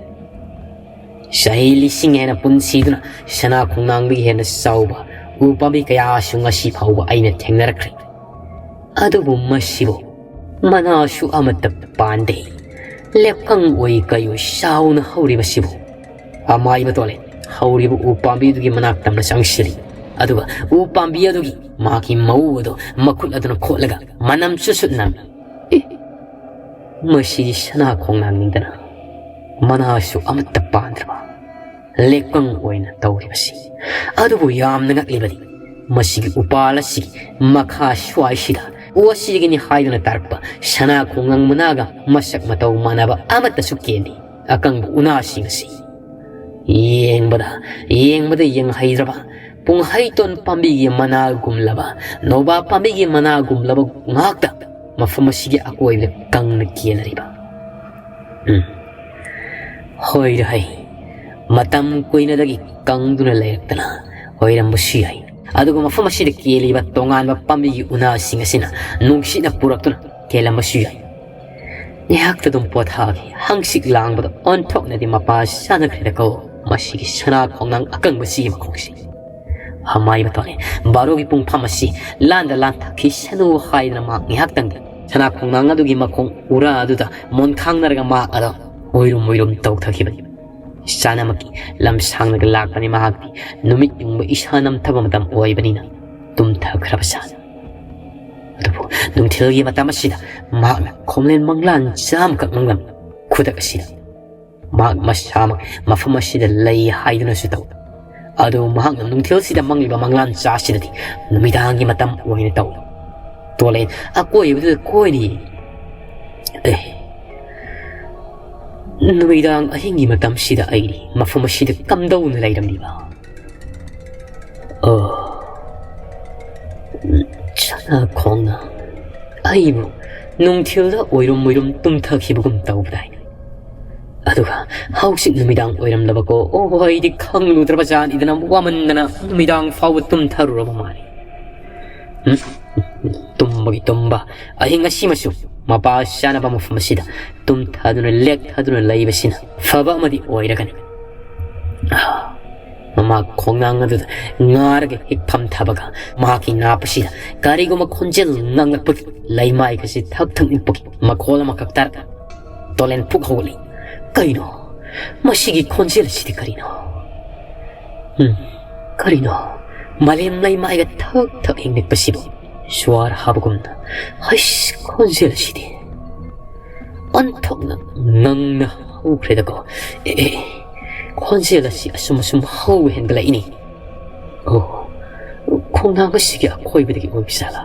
ꯆꯍꯤ ꯂꯤꯁꯤꯡ ꯍꯦꯟꯅ ꯄꯨꯟꯁꯤꯗꯨꯅ ꯁꯅꯥ ꯈꯣꯡꯅꯥꯡꯗꯒꯤ ꯍꯦꯟꯅ ꯆꯥꯎꯕ ꯎ ꯄꯥꯝꯕꯤ ꯀꯌꯥꯁꯨ ꯉꯁꯤ ꯐꯥꯎꯕ ꯑꯩꯅ ꯊꯦꯡꯅꯔꯛꯈ꯭ꯔꯦ꯫ ꯑꯗꯨꯕꯨ ꯃꯁꯤꯕꯨ ꯃꯅꯥꯁꯨ ꯑꯃꯠꯇ ꯄꯥꯟꯗꯦ꯫ ꯂꯦꯞꯀꯪ ꯑꯣꯏ ꯀꯩ ꯑꯣꯏ ꯆꯥꯎꯅ ꯍꯧꯔꯤꯕꯁꯤꯕꯨ꯫ ꯑꯃꯥꯏꯕ ꯇꯣꯂꯦ ꯍꯧꯔꯤꯕ ꯎ ꯄꯥꯝꯕꯤꯗꯨꯒꯤ ꯃꯅꯥꯛ ꯇꯝꯅ ꯆꯪꯁꯤꯜꯂꯤ꯫ ꯑꯗꯨꯒ ꯎ ꯄꯥꯝꯕꯤ ꯑꯗꯨꯒꯤ ꯃꯍꯥꯛꯀꯤ ꯃꯎ ꯑꯗꯨ ꯃꯈꯨꯠ ꯑꯗꯨꯅ ꯈꯣꯠꯂꯒ ꯃꯅꯝ ꯆꯨꯁꯨꯠ ꯅꯝꯃꯤ꯫ ꯑꯦ, ꯃꯁꯤꯗꯤ ꯁꯅꯥ ꯈꯣꯡꯅꯥꯡꯅꯤꯡꯗꯅ ꯃꯅꯥꯁꯨ ꯑꯃꯠꯇ ꯄꯥꯟꯗ꯭ꯔꯕ ꯂꯦꯞꯀꯪ ꯑꯣꯏꯅ ꯇꯧꯔꯤꯕꯁꯤ꯫ ꯑꯗꯨꯕꯨ ꯌꯥꯝꯅ ꯉꯛꯂꯤꯕꯗꯤ ꯃꯁꯤꯒꯤ ꯎꯄꯥꯜ ꯑꯁꯤꯒꯤ ꯃꯈꯥ ꯁ꯭ꯋꯥꯏꯁꯤꯗ ꯎ ꯑꯁꯤꯒꯤꯅꯤ ꯍꯥꯏꯗꯨꯅ ꯇꯥꯔꯛꯄ ꯁꯅꯥ ꯈꯣꯡꯅꯥꯡ ꯃꯅꯥꯒ ꯃꯁꯛ ꯃꯇꯧ ꯃꯥꯟꯅꯕ ꯑꯃꯠꯇꯁꯨ ꯀꯦꯜꯂꯤ꯫ ꯑꯀꯪꯕ ꯎꯅꯥꯁꯤꯡ ꯑꯁꯤ ꯌꯦꯡꯕꯗ, ꯌꯦꯡꯕꯗ ꯌꯦꯡꯍꯩꯗ꯭ꯔꯕ ꯄꯨꯡꯍꯩꯇꯣꯟ ꯄꯥꯝꯕꯤꯒꯤ ꯃꯅꯥꯒꯨꯝꯂꯕ, ꯅꯣꯕꯥꯞ ꯄꯥꯝꯕꯤꯒꯤ ꯃꯅꯥꯒꯨꯝꯂꯕ ꯉꯥꯛꯇ ꯃꯐꯝ ꯑꯁꯤꯒꯤ ꯑꯀꯣꯏꯕꯗ ꯀꯪꯅ ꯀꯦꯜꯂꯤꯕ꯫ ꯎꯝ꯫ ꯍꯣꯏꯗ ꯍꯩ, ꯃꯇꯝ ꯀꯨꯏꯅꯗꯒꯤ ꯀꯪꯗꯨꯅ ꯂꯩꯔꯛꯇꯅ ꯑꯣꯏꯔꯝꯕꯁꯨ ꯌꯥꯏ꯫ ꯑꯗꯨꯒ ꯃꯐꯝ ꯑꯁꯤꯗ ꯀꯦꯜꯂꯤꯕ ꯇꯣꯉꯥꯟꯕ ꯄꯥꯝꯕꯤꯒꯤ ꯎꯅꯥꯁꯤꯡ ꯑꯁꯤꯅ ꯅꯨꯡꯁꯤꯠꯅ ꯄꯨꯔꯛꯇꯨꯅ ꯀꯦꯜꯂꯝꯕꯁꯨ ꯌꯥꯏ꯫ ꯉꯥꯏꯍꯥꯛꯇ ꯑꯗꯨꯝ ꯄꯣꯊꯥꯈꯤ꯫ ꯍꯪꯆꯤꯠ ꯂꯥꯡꯕꯗ ꯑꯣꯟꯊꯣꯛꯅꯗꯤ ꯃꯄꯥ ꯆꯥꯅꯈ꯭ꯔꯦꯗꯀꯣ, ꯃꯁꯤꯒꯤ ꯁꯅꯥ ꯈꯣꯡꯅꯥꯡ ꯑꯀꯪꯕꯁꯤꯒꯤ ꯃꯈꯣꯡꯁꯤ꯫ ꯑꯃꯥꯏꯕ ꯊꯣꯛꯂꯦ꯫ ꯕꯥꯔꯣꯒꯤ ꯄꯨꯡꯐꯝ ꯑꯁꯤ ꯂꯥꯟꯗ ꯂꯥꯟꯊꯛꯈꯤꯁꯅꯨ ꯍꯥꯏꯗꯅ ꯃꯍꯥꯛ ꯉꯥꯏꯍꯥꯛꯇꯪꯗꯤ ꯁꯅꯥ ꯈꯣꯡꯅꯥꯡ ꯑꯗꯨꯒꯤ ꯃꯈꯣꯡ ꯎꯔꯥ ꯑꯗꯨꯗ ꯃꯣꯟ ꯈꯥꯡꯅꯔꯒ ꯃꯍꯥꯛ ꯑꯗꯣ ꯎꯏꯔꯨꯝ ꯎꯏꯔꯨꯝ ꯇꯧꯊꯈꯤꯕꯅꯤ꯫ ꯆꯥꯅꯃꯛꯀꯤ ꯂꯝ ꯁꯥꯡꯅꯒ ꯂꯥꯛꯄꯅꯤ꯫ ꯃꯍꯥꯛꯇꯤ ꯅꯨꯃꯤꯠ ꯌꯨꯡꯕ ꯏꯁꯥ ꯅꯝꯊꯕ ꯃꯇꯝ ꯑꯣꯏꯕꯅꯤꯅ ꯇꯨꯝꯊꯈ꯭ꯔꯕ ꯁꯥꯅꯤ꯫ ꯑꯗꯨꯕꯨ ꯅꯨꯡꯊꯤꯜꯒꯤ ꯃꯇꯝ ꯑꯁꯤꯗ ꯃꯍꯥꯛꯅ ꯈꯣꯝꯂꯦꯟ ꯃꯪꯂꯥꯟ ꯆꯥꯝꯈꯛ ꯃꯪꯂꯝꯃꯤ꯫ ꯈꯨꯗꯛ ꯑꯁꯤꯗ ꯃꯍꯥꯛ ꯃꯁꯥꯃꯛ ꯃꯐꯝ ꯑꯁꯤꯗ ꯂꯩ ꯍꯥꯏꯗꯨꯅꯁꯨ ꯇꯧ꯫ ꯑꯗꯨ ꯃꯍꯥꯛꯅ ꯅꯨꯡꯊꯤꯜꯁꯤꯗ ꯃꯪꯂꯤꯕ ꯃꯪꯂꯥꯟ ꯆꯥꯁꯤꯗꯗꯤ ꯅꯨꯃꯤꯗꯥꯡꯒꯤ ꯃꯇꯝ ꯑꯣꯏꯅ ꯇꯧ꯫ ꯇꯣꯂꯦꯟ ꯑꯀꯣꯏꯕꯗꯨꯗ ꯀꯣꯏꯔꯤ꯫ ꯑꯦ, ꯅꯨꯃꯤꯗꯥꯡ ꯑꯍꯤꯡꯒꯤ ꯃꯇꯝꯁꯤꯗ ꯑꯩꯗꯤ ꯃꯐꯝ ꯑꯁꯤꯗ ꯀꯝꯗꯧꯅ ꯂꯩꯔꯝꯂꯤꯕ? ꯑꯣ, ꯁꯅꯥ ꯈꯣꯡꯅ ꯑꯩꯕꯨ ꯅꯨꯡꯊꯤꯜꯗ ꯑꯣꯏꯔꯨꯝ ꯑꯣꯏꯔꯨꯝ ꯇꯨꯝꯊꯈꯤꯕꯒꯨꯝ ꯇꯧꯕꯗꯥꯏꯅ꯫ ꯑꯗꯨꯒ ꯍꯧꯖꯤꯛ ꯅꯨꯃꯤꯗꯥꯡ ꯑꯣꯏꯔꯝꯂꯕꯀꯣ꯫ ꯑꯣ, ꯑꯩꯗꯤ ꯈꯪꯂꯨꯗ꯭ꯔꯕ ꯖꯥꯠꯅꯤꯗꯅ, ꯋꯥꯃꯟꯗꯅ ꯅꯨꯃꯤꯗꯥꯡ ꯐꯥꯎꯕ ꯇꯨꯝꯊꯔꯨꯔꯕ ꯃꯥꯜꯂꯤ꯫ ꯎꯝ? ꯇꯨꯝꯕꯒꯤ ꯇꯨꯝꯕ꯫ ꯑꯍꯤꯡ ꯑꯁꯤꯃꯁꯨ ꯃꯄꯥ ꯆꯥꯅꯕ ꯃꯐꯝ ꯑꯁꯤꯗ ꯇꯨꯝꯊꯗꯨꯅ ꯂꯦꯛꯊꯗꯨꯅ ꯂꯩꯕꯁꯤꯅ ꯐꯕ ꯑꯃꯗꯤ ꯑꯣꯏꯔꯒꯅꯤ꯫ ꯑꯥ, ꯃꯃꯥ ꯈꯣꯡꯅꯥꯡ ꯑꯗꯨꯗ ꯉꯥꯔꯒ ꯍꯦꯛ ꯐꯝꯊꯕꯒ ꯃꯍꯥꯛꯀꯤ ꯅꯥꯞ ꯑꯁꯤꯗ ꯀꯔꯤꯒꯨꯝꯕ ꯈꯣꯟꯖꯦꯜ ꯉꯥꯡꯂꯛꯄꯒꯤ ꯂꯩꯃꯥꯏꯒꯁꯤ ꯊꯛ ꯊꯛ ꯅꯤꯛꯄꯒꯤ ꯃꯈꯣꯜ ꯑꯃꯈꯛ ꯇꯥꯔꯛ꯫ ꯇꯣꯂꯦꯟ ꯐꯨꯛ ꯍꯧꯒꯠꯂꯤ꯫ ꯀꯩꯅꯣ? ꯃꯁꯤꯒꯤ ꯈꯣꯟꯖꯦꯜ ꯑꯁꯤꯗꯤ ꯀꯔꯤꯅꯣ? ꯎꯝ, ꯀꯔꯤꯅꯣ? ꯃꯥꯂꯦꯝ ꯂꯩꯃꯥꯏꯒ ꯊꯛ ꯊꯛ ꯍꯤꯡꯂꯤꯛꯄꯁꯤꯕꯨ ꯁ꯭ꯋꯥꯔ ꯍꯥꯕꯒꯨꯝꯅ꯫ ꯍꯩꯁ, ꯈꯣꯟꯖꯦꯜ ꯑꯁꯤꯗꯤ ꯑꯣꯟꯊꯣꯛꯅ ꯉꯪꯅ ꯍꯧꯈ꯭ꯔꯦꯗꯀꯣ꯫ ꯑꯦ, ꯑꯦ, ꯈꯣꯟꯖꯦꯜ ꯑꯁꯤ ꯑꯁꯨꯝ ꯑꯁꯨꯝ ꯍꯧ ꯍꯦꯟꯒꯠꯂꯛꯏꯅꯤ꯫ ꯑꯣ, ꯈꯣꯡꯅꯥꯡ ꯑꯁꯤꯒꯤ ꯑꯀꯣꯏꯕꯗꯒꯤ ꯑꯣꯏꯕ ꯖꯥꯠꯂꯥ?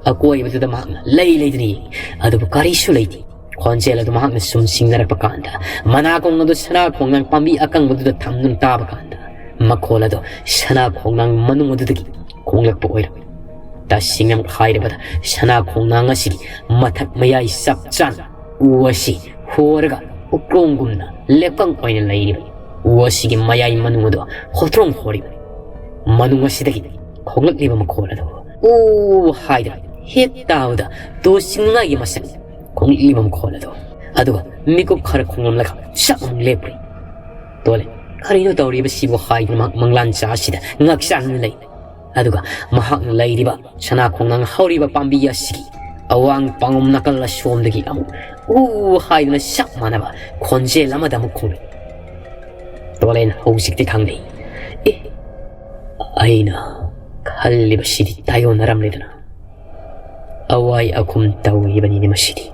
ꯑꯀꯣꯏꯕꯗꯨꯗ ꯃꯍꯥꯛꯅ ꯂꯩ ꯂꯩꯗꯨꯅ ꯌꯦꯡꯉꯤ, ꯑꯗꯨꯕꯨ ꯀꯔꯤꯁꯨ ꯂꯩꯇꯦ꯫ ꯈꯣꯟꯖꯦꯜ ꯑꯗꯨ ꯃꯍꯥꯛꯅ ꯁꯨꯝ ꯆꯤꯡꯅꯔꯛꯄ ꯀꯥꯟꯗ, ꯃꯅꯥꯀꯣꯡ ꯑꯗꯨ ꯁꯅꯥ ꯈꯣꯡꯅꯥꯡ ꯄꯥꯝꯕꯤ ꯑꯀꯪꯕꯗꯨꯗ ꯊꯝꯗꯨꯅ ꯇꯥꯕ ꯀꯥꯟꯗ, ꯃꯈꯣꯜ ꯑꯗꯨ ꯁꯅꯥ ꯈꯣꯡꯅꯥꯡ ꯃꯅꯨꯡ ꯑꯗꯨꯗꯒꯤ ꯈꯣꯡꯂꯛꯄ ꯑꯣꯏꯔꯝꯃꯤ꯫ ꯇꯁꯦꯡꯅꯃꯛ ꯍꯥꯏꯔꯕꯗ, ꯁꯅꯥ ꯈꯣꯡꯅꯥꯡ ꯑꯁꯤꯒꯤ ꯃꯊꯛ ꯃꯌꯥꯏ ꯆꯞ ꯆꯥꯅ ꯎ ꯑꯁꯤ ꯍꯣꯔꯒ ꯎꯀ꯭ꯔꯣꯡꯒꯨꯝꯅ ꯂꯦꯞꯀꯪ ꯑꯣꯏꯅ ꯂꯩꯔꯤꯕꯅꯤ꯫ ꯎ ꯑꯁꯤꯒꯤ ꯃꯌꯥꯏ ꯃꯅꯨꯡ ꯑꯗꯨ ꯍꯣꯇ꯭ꯔꯣꯡ ꯍꯣꯔꯤꯕꯅꯤ꯫ ꯃꯅꯨꯡ ꯑꯁꯤꯗꯒꯤ ꯈꯣꯡꯂꯛꯂꯤꯕ ꯃꯈꯣꯜ ꯑꯗꯨ "ꯎ" ꯍꯥꯏꯗꯅ ꯍꯦꯛ ꯇꯥꯕꯗ ꯇꯨ ꯁꯤꯡꯅꯉꯥꯏꯒꯤ ꯃꯁꯛ ꯈꯣꯡꯂꯤꯛꯂꯤꯕ ꯃꯈꯣꯜ ꯑꯗꯣ, ꯑꯗꯨꯒ ꯃꯤꯀꯨꯞ ꯈꯔ ꯈꯣꯡꯂꯝꯂꯒ ꯁꯛ ꯑꯃꯨꯛ ꯂꯦꯞꯈ꯭ꯔꯦ꯫ ꯇꯣꯂꯦꯟ, "ꯀꯔꯤꯅꯣ ꯇꯧꯔꯤꯕꯁꯤꯕꯨ?" ꯍꯥꯏꯗꯨꯅ ꯃꯍꯥꯛ ꯃꯪꯂꯥꯟ ꯆꯥ ꯑꯁꯤꯗ ꯉꯛꯁꯥꯡꯅ ꯂꯩ꯫ ꯑꯗꯨꯒ ꯃꯍꯥꯛꯅ ꯂꯩꯔꯤꯕ ꯁꯅꯥ ꯈꯣꯡꯅꯥꯡ ꯍꯧꯔꯤꯕ ꯄꯥꯝꯕꯤ ꯑꯁꯤꯒꯤ ꯑꯋꯥꯡ ꯄꯥꯡꯂꯣꯝ ꯅꯥꯀꯜ ꯑꯁꯣꯝꯗꯒꯤ ꯑꯃꯨꯛ "ꯎ" ꯍꯥꯏꯗꯨꯅ ꯆꯞ ꯃꯥꯟꯅꯕ ꯈꯣꯟꯖꯦꯜ ꯑꯃꯗ ꯑꯃꯨꯛ ꯈꯨꯝꯂꯛꯏ꯫ ꯇꯣꯂꯦꯟ ꯍꯧꯖꯤꯛꯇꯤ ꯈꯪꯂꯦ꯫ ꯑꯦ, ꯑꯩꯅ ꯈꯜꯂꯤꯕꯁꯤꯗꯤ ꯇꯥꯏꯌꯣꯟꯅꯔꯝꯂꯦꯗꯅ꯫ ꯑꯋꯥꯏ ꯑꯈꯨꯝ ꯇꯧꯔꯤꯕꯅꯤꯅꯦ ꯃꯁꯤꯗꯤ꯫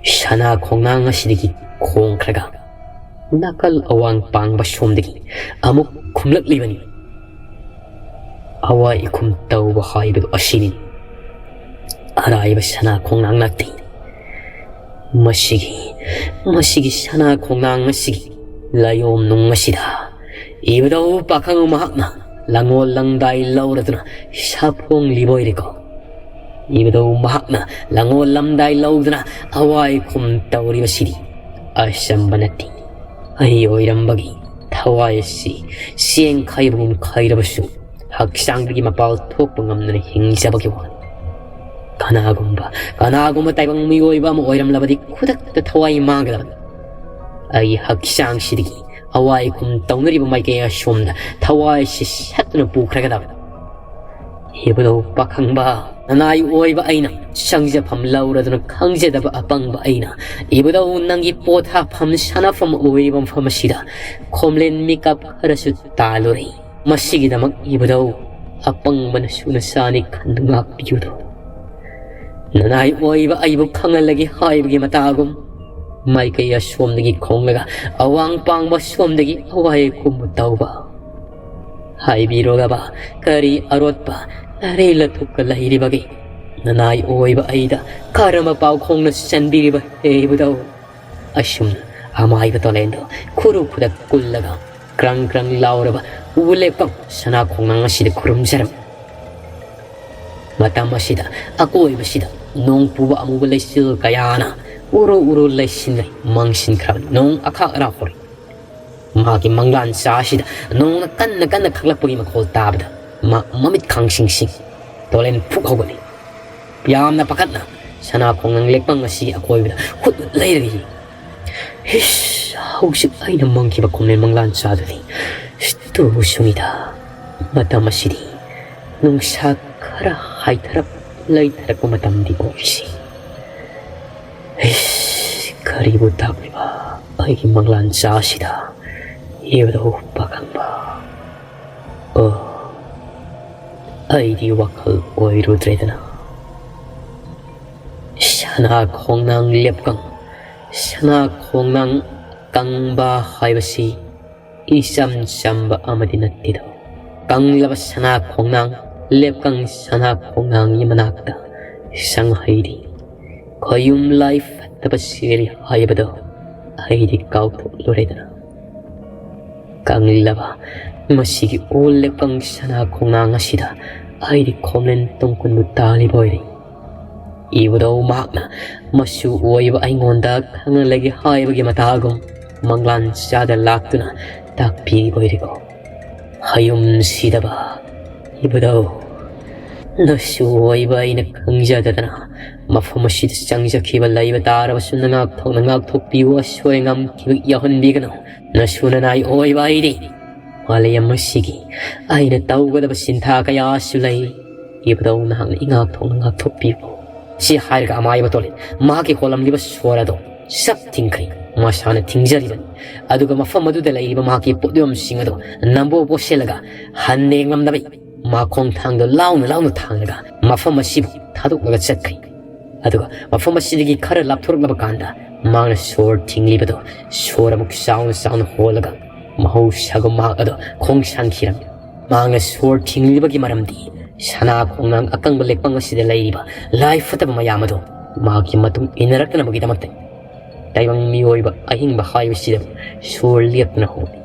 ꯁꯅꯥ ꯈꯣꯡꯅꯥꯡ ꯑꯁꯤꯗꯒꯤ ꯈꯣꯡꯈ꯭ꯔꯒ ꯅꯥꯀꯜ ꯑꯋꯥꯡ ꯄꯥꯡꯕ ꯁꯣꯝꯗꯒꯤ ꯑꯃꯨꯛ ꯈꯨꯝꯂꯛꯂꯤꯕꯅꯤ꯫ ꯑꯋꯥꯏ ꯑꯈꯨꯝ ꯇꯧꯕ ꯍꯥꯏꯕꯗꯨ ꯑꯁꯤꯅꯤ꯫ ꯑꯔꯥꯏꯕ ꯁꯅꯥ ꯈꯣꯡꯅꯥꯡ ꯅꯠꯇꯦ꯫ ꯃꯁꯤꯒꯤ, ꯃꯁꯤꯒꯤ ꯁꯅꯥ ꯈꯣꯡꯅꯥꯡ ꯑꯁꯤꯒꯤ ꯂꯥꯏꯌꯣꯝ ꯅꯨꯡ ꯑꯁꯤꯗ ꯏꯕꯨꯙꯧ ꯄꯥꯈꯪ ꯃꯍꯥꯛꯅ ꯂꯪꯉꯣꯜ ꯂꯪꯗꯥꯏ ꯂꯧꯔꯗꯨꯅ ꯁꯥꯐꯣꯡꯂꯤꯕ ꯑꯣꯏꯔꯦꯀꯣ꯫ ꯏꯕꯨꯙꯧ ꯃꯍꯥꯛꯅ ꯂꯪꯉꯣꯜ ꯂꯝꯗꯥꯏ ꯂꯧꯗꯨꯅ ꯑꯋꯥꯏ ꯈꯨꯝ ꯇꯧꯔꯤꯕꯁꯤꯗꯤ ꯑꯆꯝꯕ ꯅꯠꯇꯦ꯫ ꯑꯩ ꯑꯣꯏꯔꯝꯕꯒꯤ ꯊꯋꯥꯏ ꯑꯁꯤ ꯆꯦꯡ ꯈꯥꯏꯕꯒꯨꯝ ꯈꯥꯏꯔꯕꯁꯨ, ꯍꯛꯆꯥꯡꯗꯒꯤ ꯃꯄꯥꯜ ꯊꯣꯛꯄ ꯉꯝꯗꯅ ꯍꯤꯡꯖꯕꯒꯤ ꯋꯥꯅꯤ꯫ ꯀꯅꯥꯒꯨꯝꯕ, ꯀꯅꯥꯒꯨꯝꯕ ꯇꯥꯏꯕꯪ ꯃꯤꯑꯣꯏꯕ ꯑꯃ ꯑꯣꯏꯔꯝꯂꯕꯗꯤ ꯈꯨꯗꯛꯇ ꯊꯋꯥꯏ ꯃꯥꯡꯒꯗꯕꯅꯤ꯫ ꯑꯩ ꯍꯛꯆꯥꯡꯁꯤꯗꯒꯤ ꯑꯋꯥꯏ ꯈꯨꯝ ꯇꯧꯅꯔꯤꯕ ꯃꯥꯏꯀꯩ ꯑꯁꯣꯝꯗ ꯊꯋꯥꯏꯁꯤ ꯁꯠꯇꯨꯅ ꯄꯨꯈ꯭ꯔꯒꯗꯕꯅꯤ꯫ ꯏꯕꯨꯙꯧ ꯄꯥꯈꯪꯕ, ꯅꯅꯥꯏ ꯑꯣꯏꯕ ꯑꯩꯅ ꯆꯪꯖꯐꯝ ꯂꯧꯔꯗꯨꯅ ꯈꯪꯖꯗꯕ ꯑꯄꯪꯕ ꯑꯩꯅ ꯏꯕꯨꯙꯧ ꯅꯪꯒꯤ ꯄꯣꯊꯥꯐꯝ ꯁꯥꯟꯅꯐꯝ ꯑꯣꯏꯔꯤꯕ ꯃꯐꯝ ꯑꯁꯤꯗ ꯈꯣꯝꯂꯦꯟ ꯃꯤꯀꯞ ꯈꯔꯁꯨ ꯇꯥꯜꯂꯨꯔꯦ꯫ ꯃꯁꯤꯒꯤꯗꯃꯛ ꯏꯕꯨꯙꯧ ꯑꯄꯪꯕꯅꯁꯨ ꯅꯆꯥꯅꯤ ꯈꯟꯗꯨ ꯉꯥꯛꯄꯤꯌꯨꯗꯣ꯫ ꯅꯅꯥꯏ ꯑꯣꯏꯕ ꯑꯩꯕꯨ ꯈꯪꯍꯜꯂꯒꯦ ꯍꯥꯏꯕꯒꯤ ꯃꯇꯥꯒꯨꯝ ꯃꯥꯏꯀꯩ ꯑꯁꯣꯝꯗꯒꯤ ꯈꯣꯡꯂꯒ ꯑꯋꯥꯡ ꯄꯥꯡꯕ ꯁꯣꯝꯗꯒꯤ ꯑꯋꯥꯏ ꯈꯨꯝꯕ ꯇꯧꯕ꯫ ꯍꯥꯏꯕꯤꯔꯣꯒꯕ, ꯀꯔꯤ ꯑꯔꯣꯠꯄ ꯂꯥꯏꯔꯩ ꯂꯊꯨꯞꯀ ꯂꯩꯔꯤꯕꯒꯦ? ꯅꯅꯥꯏ ꯑꯣꯏꯕ ꯑꯩꯗ ꯀꯔꯝꯕ ꯄꯥꯎꯈꯣꯡꯅ ꯆꯟꯕꯤꯔꯤꯕ ꯍꯦ ꯏꯕꯨꯙꯧ? ꯑꯁꯨꯝꯅ ꯑꯃꯥꯏꯕ ꯇꯣꯂꯦꯟꯗꯣ ꯈꯨꯔꯨ ꯈꯨꯗꯛ ꯀꯨꯜꯂꯒ ꯀ꯭ꯔꯪ ꯀ꯭ꯔꯪ ꯂꯥꯎꯔꯕ ꯎ ꯂꯦꯞꯐꯝ ꯁꯅꯥ ꯈꯣꯡꯅꯥꯡ ꯑꯁꯤꯗ ꯈꯨꯔꯨꯝꯖꯔꯝꯃꯤ꯫ ꯃꯇꯝ ꯑꯁꯤꯗ ꯑꯀꯣꯏꯕꯁꯤꯗ ꯅꯣꯡ ꯄꯨꯕ ꯑꯃꯨꯕ ꯂꯩꯆꯤꯜ ꯀꯌꯥꯅ ꯎꯔꯨ ꯎꯔꯨ ꯂꯩꯁꯤꯟꯅꯩ, ꯃꯪꯁꯤꯟꯈ꯭ꯔꯕꯅꯤ꯫ ꯅꯣꯡ ꯑꯈꯥꯛ ꯑꯔꯥꯛ ꯍꯧꯔꯛꯏ꯫ ꯃꯍꯥꯛꯀꯤ ꯃꯪꯂꯥꯟ ꯆꯥ ꯑꯁꯤꯗ ꯅꯣꯡꯅ ꯀꯟꯅ ꯀꯟꯅ ꯈꯥꯛꯂꯛꯄꯒꯤ ꯃꯈꯣꯜ ꯇꯥꯕꯗ ꯃꯍꯥꯛ ꯃꯃꯤꯠ ꯈꯥꯡꯁꯤꯡꯁꯤꯡ꯫ ꯇꯣꯂꯦꯟ ꯐꯨꯛ ꯍꯧꯒꯠꯂꯤ꯫ ꯌꯥꯝꯅ ꯄꯥꯈꯠꯅ ꯁꯅꯥ ꯈꯣꯡꯅꯥꯡ ꯂꯦꯛꯄꯪ ꯑꯁꯤꯒꯤ ꯑꯀꯣꯏꯕꯗ ꯍꯨꯠ ꯍꯨꯠ ꯂꯩꯔꯒ ꯌꯦꯡꯏ꯫ ꯍꯤꯁ, ꯍꯧꯖꯤꯛ ꯑꯩꯅ ꯃꯪꯈꯤꯕ ꯈꯣꯝꯂꯦꯟ ꯃꯪꯂꯥꯟ ꯆꯥꯗꯨꯅꯤ꯫ ꯇꯨ ꯁꯨꯃꯤꯗꯥ, ꯃꯇꯝ ꯑꯁꯤꯗꯤ ꯅꯨꯡꯁꯥ ꯈꯔ ꯍꯥꯏꯊꯔꯞ ꯂꯩꯊꯔꯛꯄ ꯃꯇꯝꯗꯤ ꯑꯣꯏꯔꯤꯁꯤ꯫ ꯍꯤꯁ, ꯀꯔꯤꯕꯨ ꯇꯥꯛꯂꯤꯕ ꯑꯩꯒꯤ ꯃꯪꯂꯥꯟ ꯆꯥ ꯑꯁꯤꯗ ꯏꯕꯗꯧ ꯄꯥꯈꯪꯕ? ꯑꯣ, ꯑꯩꯗꯤ ꯋꯥꯈꯜ ꯑꯣꯏꯔꯨꯗ꯭ꯔꯦꯗꯅ꯫ ꯁꯅꯥ ꯈꯣꯡꯅꯥꯡ ꯂꯦꯞꯀꯪ, ꯁꯅꯥ ꯈꯣꯡꯅꯥꯡ ꯀꯪꯕ ꯍꯥꯏꯕꯁꯤ ꯏꯆꯝ ꯆꯝꯕ ꯑꯃꯗꯤ ꯅꯠꯇꯦꯗꯣ꯫ ꯀꯪꯂꯕ ꯁꯅꯥ ꯈꯣꯡꯅꯥꯡ, ꯂꯦꯞꯀꯪ ꯁꯅꯥ ꯈꯣꯡꯅꯥꯡꯒꯤ ꯃꯅꯥꯛꯇ ꯁꯪꯍꯩꯔꯤ ꯈꯣꯌꯨꯝ ꯂꯥꯏ ꯐꯠꯇꯕ ꯁꯤꯔꯤ ꯍꯥꯏꯕꯗꯣ ꯑꯩꯗꯤ ꯀꯥꯎꯊꯣꯛꯂꯨꯔꯦꯗꯅ꯫ ꯀꯪꯂꯕ ꯃꯁꯤꯒꯤ ꯑꯣꯜ ꯂꯦꯞꯀꯪ ꯁꯅꯥ ꯈꯣꯡꯅꯥꯡ ꯑꯁꯤꯗ ꯑꯩꯗꯤ ꯈꯣꯝꯂꯦꯟ ꯇꯣꯡꯀꯨꯟꯕꯨ ꯇꯥꯜꯂꯤꯕ ꯑꯣꯏꯔꯦ꯫ ꯏꯕꯨꯙꯧ ꯃꯍꯥꯛꯅ ꯃꯁꯨ ꯑꯣꯏꯕ ꯑꯩꯉꯣꯟꯗ ꯈꯪꯍꯜꯂꯒꯦ ꯍꯥꯏꯕꯒꯤ ꯃꯇꯥꯒꯨꯝ ꯃꯪꯂꯥꯟ ꯆꯥꯗ ꯂꯥꯛꯇꯨꯅ ꯇꯥꯛꯄꯤꯔꯤꯕ ꯑꯣꯏꯔꯦꯀꯣ꯫ ꯍꯌꯨꯝ ꯁꯤꯗꯕ ꯏꯕꯨꯙꯧ, ꯅꯁꯨ ꯑꯣꯏꯕ ꯑꯩꯅ ꯈꯪꯖꯗꯗꯅ ꯃꯐꯝ ꯑꯁꯤꯗ ꯆꯪꯖꯈꯤꯕ ꯂꯩꯕ ꯇꯥꯔꯕꯁꯨ ꯅꯉꯥꯛꯊꯣꯛꯅ ꯉꯥꯛꯊꯣꯛꯄꯤꯌꯨ, ꯑꯁꯣꯏ ꯑꯉꯥꯝ ꯌꯥꯎꯍꯟꯕꯤꯒꯅꯨ꯫ ꯅꯁꯨ ꯅꯅꯥꯏ ꯑꯣꯏꯕ ꯑꯩꯗꯤ ꯃꯥꯂꯦꯝ ꯑꯁꯤꯒꯤ ꯑꯩꯅ ꯇꯧꯒꯗꯕ ꯁꯤꯟꯊꯥ ꯀꯌꯥꯁꯨ ꯂꯩ꯫ ꯏꯕꯨꯙꯧ ꯅꯍꯥꯛꯅ ꯏꯉꯥꯛꯊꯣꯛꯅ ꯉꯥꯛꯊꯣꯛꯄꯤꯌꯨ꯫ ꯁꯤ ꯍꯥꯏꯔꯒ ꯑꯃꯥꯏꯕ ꯇꯣꯂꯤꯟ ꯃꯍꯥꯛꯀꯤ ꯍꯣꯜꯂꯝꯂꯤꯕ ꯁꯣꯔ ꯑꯗꯣ ꯁꯞ ꯊꯤꯡꯈ꯭ꯔꯦ꯫ ꯃꯁꯥꯅ ꯊꯤꯡꯖꯔꯤꯕꯅꯤ꯫ ꯑꯗꯨꯒ ꯃꯐꯝ ꯑꯗꯨꯗ ꯂꯩꯔꯤꯕ ꯃꯍꯥꯛꯀꯤ ꯄꯣꯠꯌꯣꯝꯁꯤꯡ ꯑꯗꯣ ꯅꯝꯕꯣ ꯄꯣꯠꯁꯤꯜꯂꯒ ꯍꯟꯅ ꯌꯦꯡꯂꯝꯗꯕꯩ ꯃꯈꯣꯡ ꯊꯥꯡꯗꯣ ꯂꯥꯎꯅ ꯂꯥꯎꯅ ꯊꯥꯡꯂꯒ ꯃꯐꯝ ꯑꯁꯤꯕꯨ ꯊꯥꯗꯣꯛꯂꯒ ꯆꯠꯈ꯭ꯔꯦ꯫ ꯑꯗꯨꯒ ꯃꯐꯝ ꯑꯁꯤꯗꯒꯤ ꯈꯔ ꯂꯥꯞꯊꯣꯔꯛꯂꯕ ꯀꯥꯟꯗ ꯃꯍꯥꯛꯅ ꯁꯣꯔ ꯊꯤꯡꯂꯤꯕꯗꯣ ꯁꯣꯔ ꯑꯃꯨꯛ ꯆꯥꯎꯅ ꯆꯥꯎꯅ ꯍꯣꯜꯂꯒ ꯃꯍꯧꯁꯥꯒꯨꯝ ꯃꯍꯥꯛ ꯑꯗꯣ ꯈꯣꯡ ꯁꯥꯟꯈꯤꯔꯝꯃꯤ꯫ ꯃꯍꯥꯛꯅ ꯁꯣꯔ ꯊꯤꯡꯂꯤꯕꯒꯤ ꯃꯔꯝꯗꯤ ꯁꯅꯥ ꯈꯣꯡꯅꯥꯡ ꯑꯀꯪꯕ ꯂꯦꯛꯄꯪ ꯑꯁꯤꯗ ꯂꯩꯔꯤꯕ ꯂꯥꯏ ꯐꯠꯇꯕ ꯃꯌꯥꯝ ꯑꯗꯣ ꯃꯍꯥꯛꯀꯤ ꯃꯇꯨꯡ ꯏꯟꯅꯔꯛꯇꯅꯕꯒꯤꯗꯃꯛꯇ ꯇꯥꯏꯕꯪ ꯃꯤꯑꯣꯏꯕ ꯑꯍꯤꯡꯕ ꯍꯥꯏꯕꯁꯤꯗ ꯁꯣꯔ ꯂꯦꯞꯇꯅ ꯍꯣꯜꯂꯤ꯫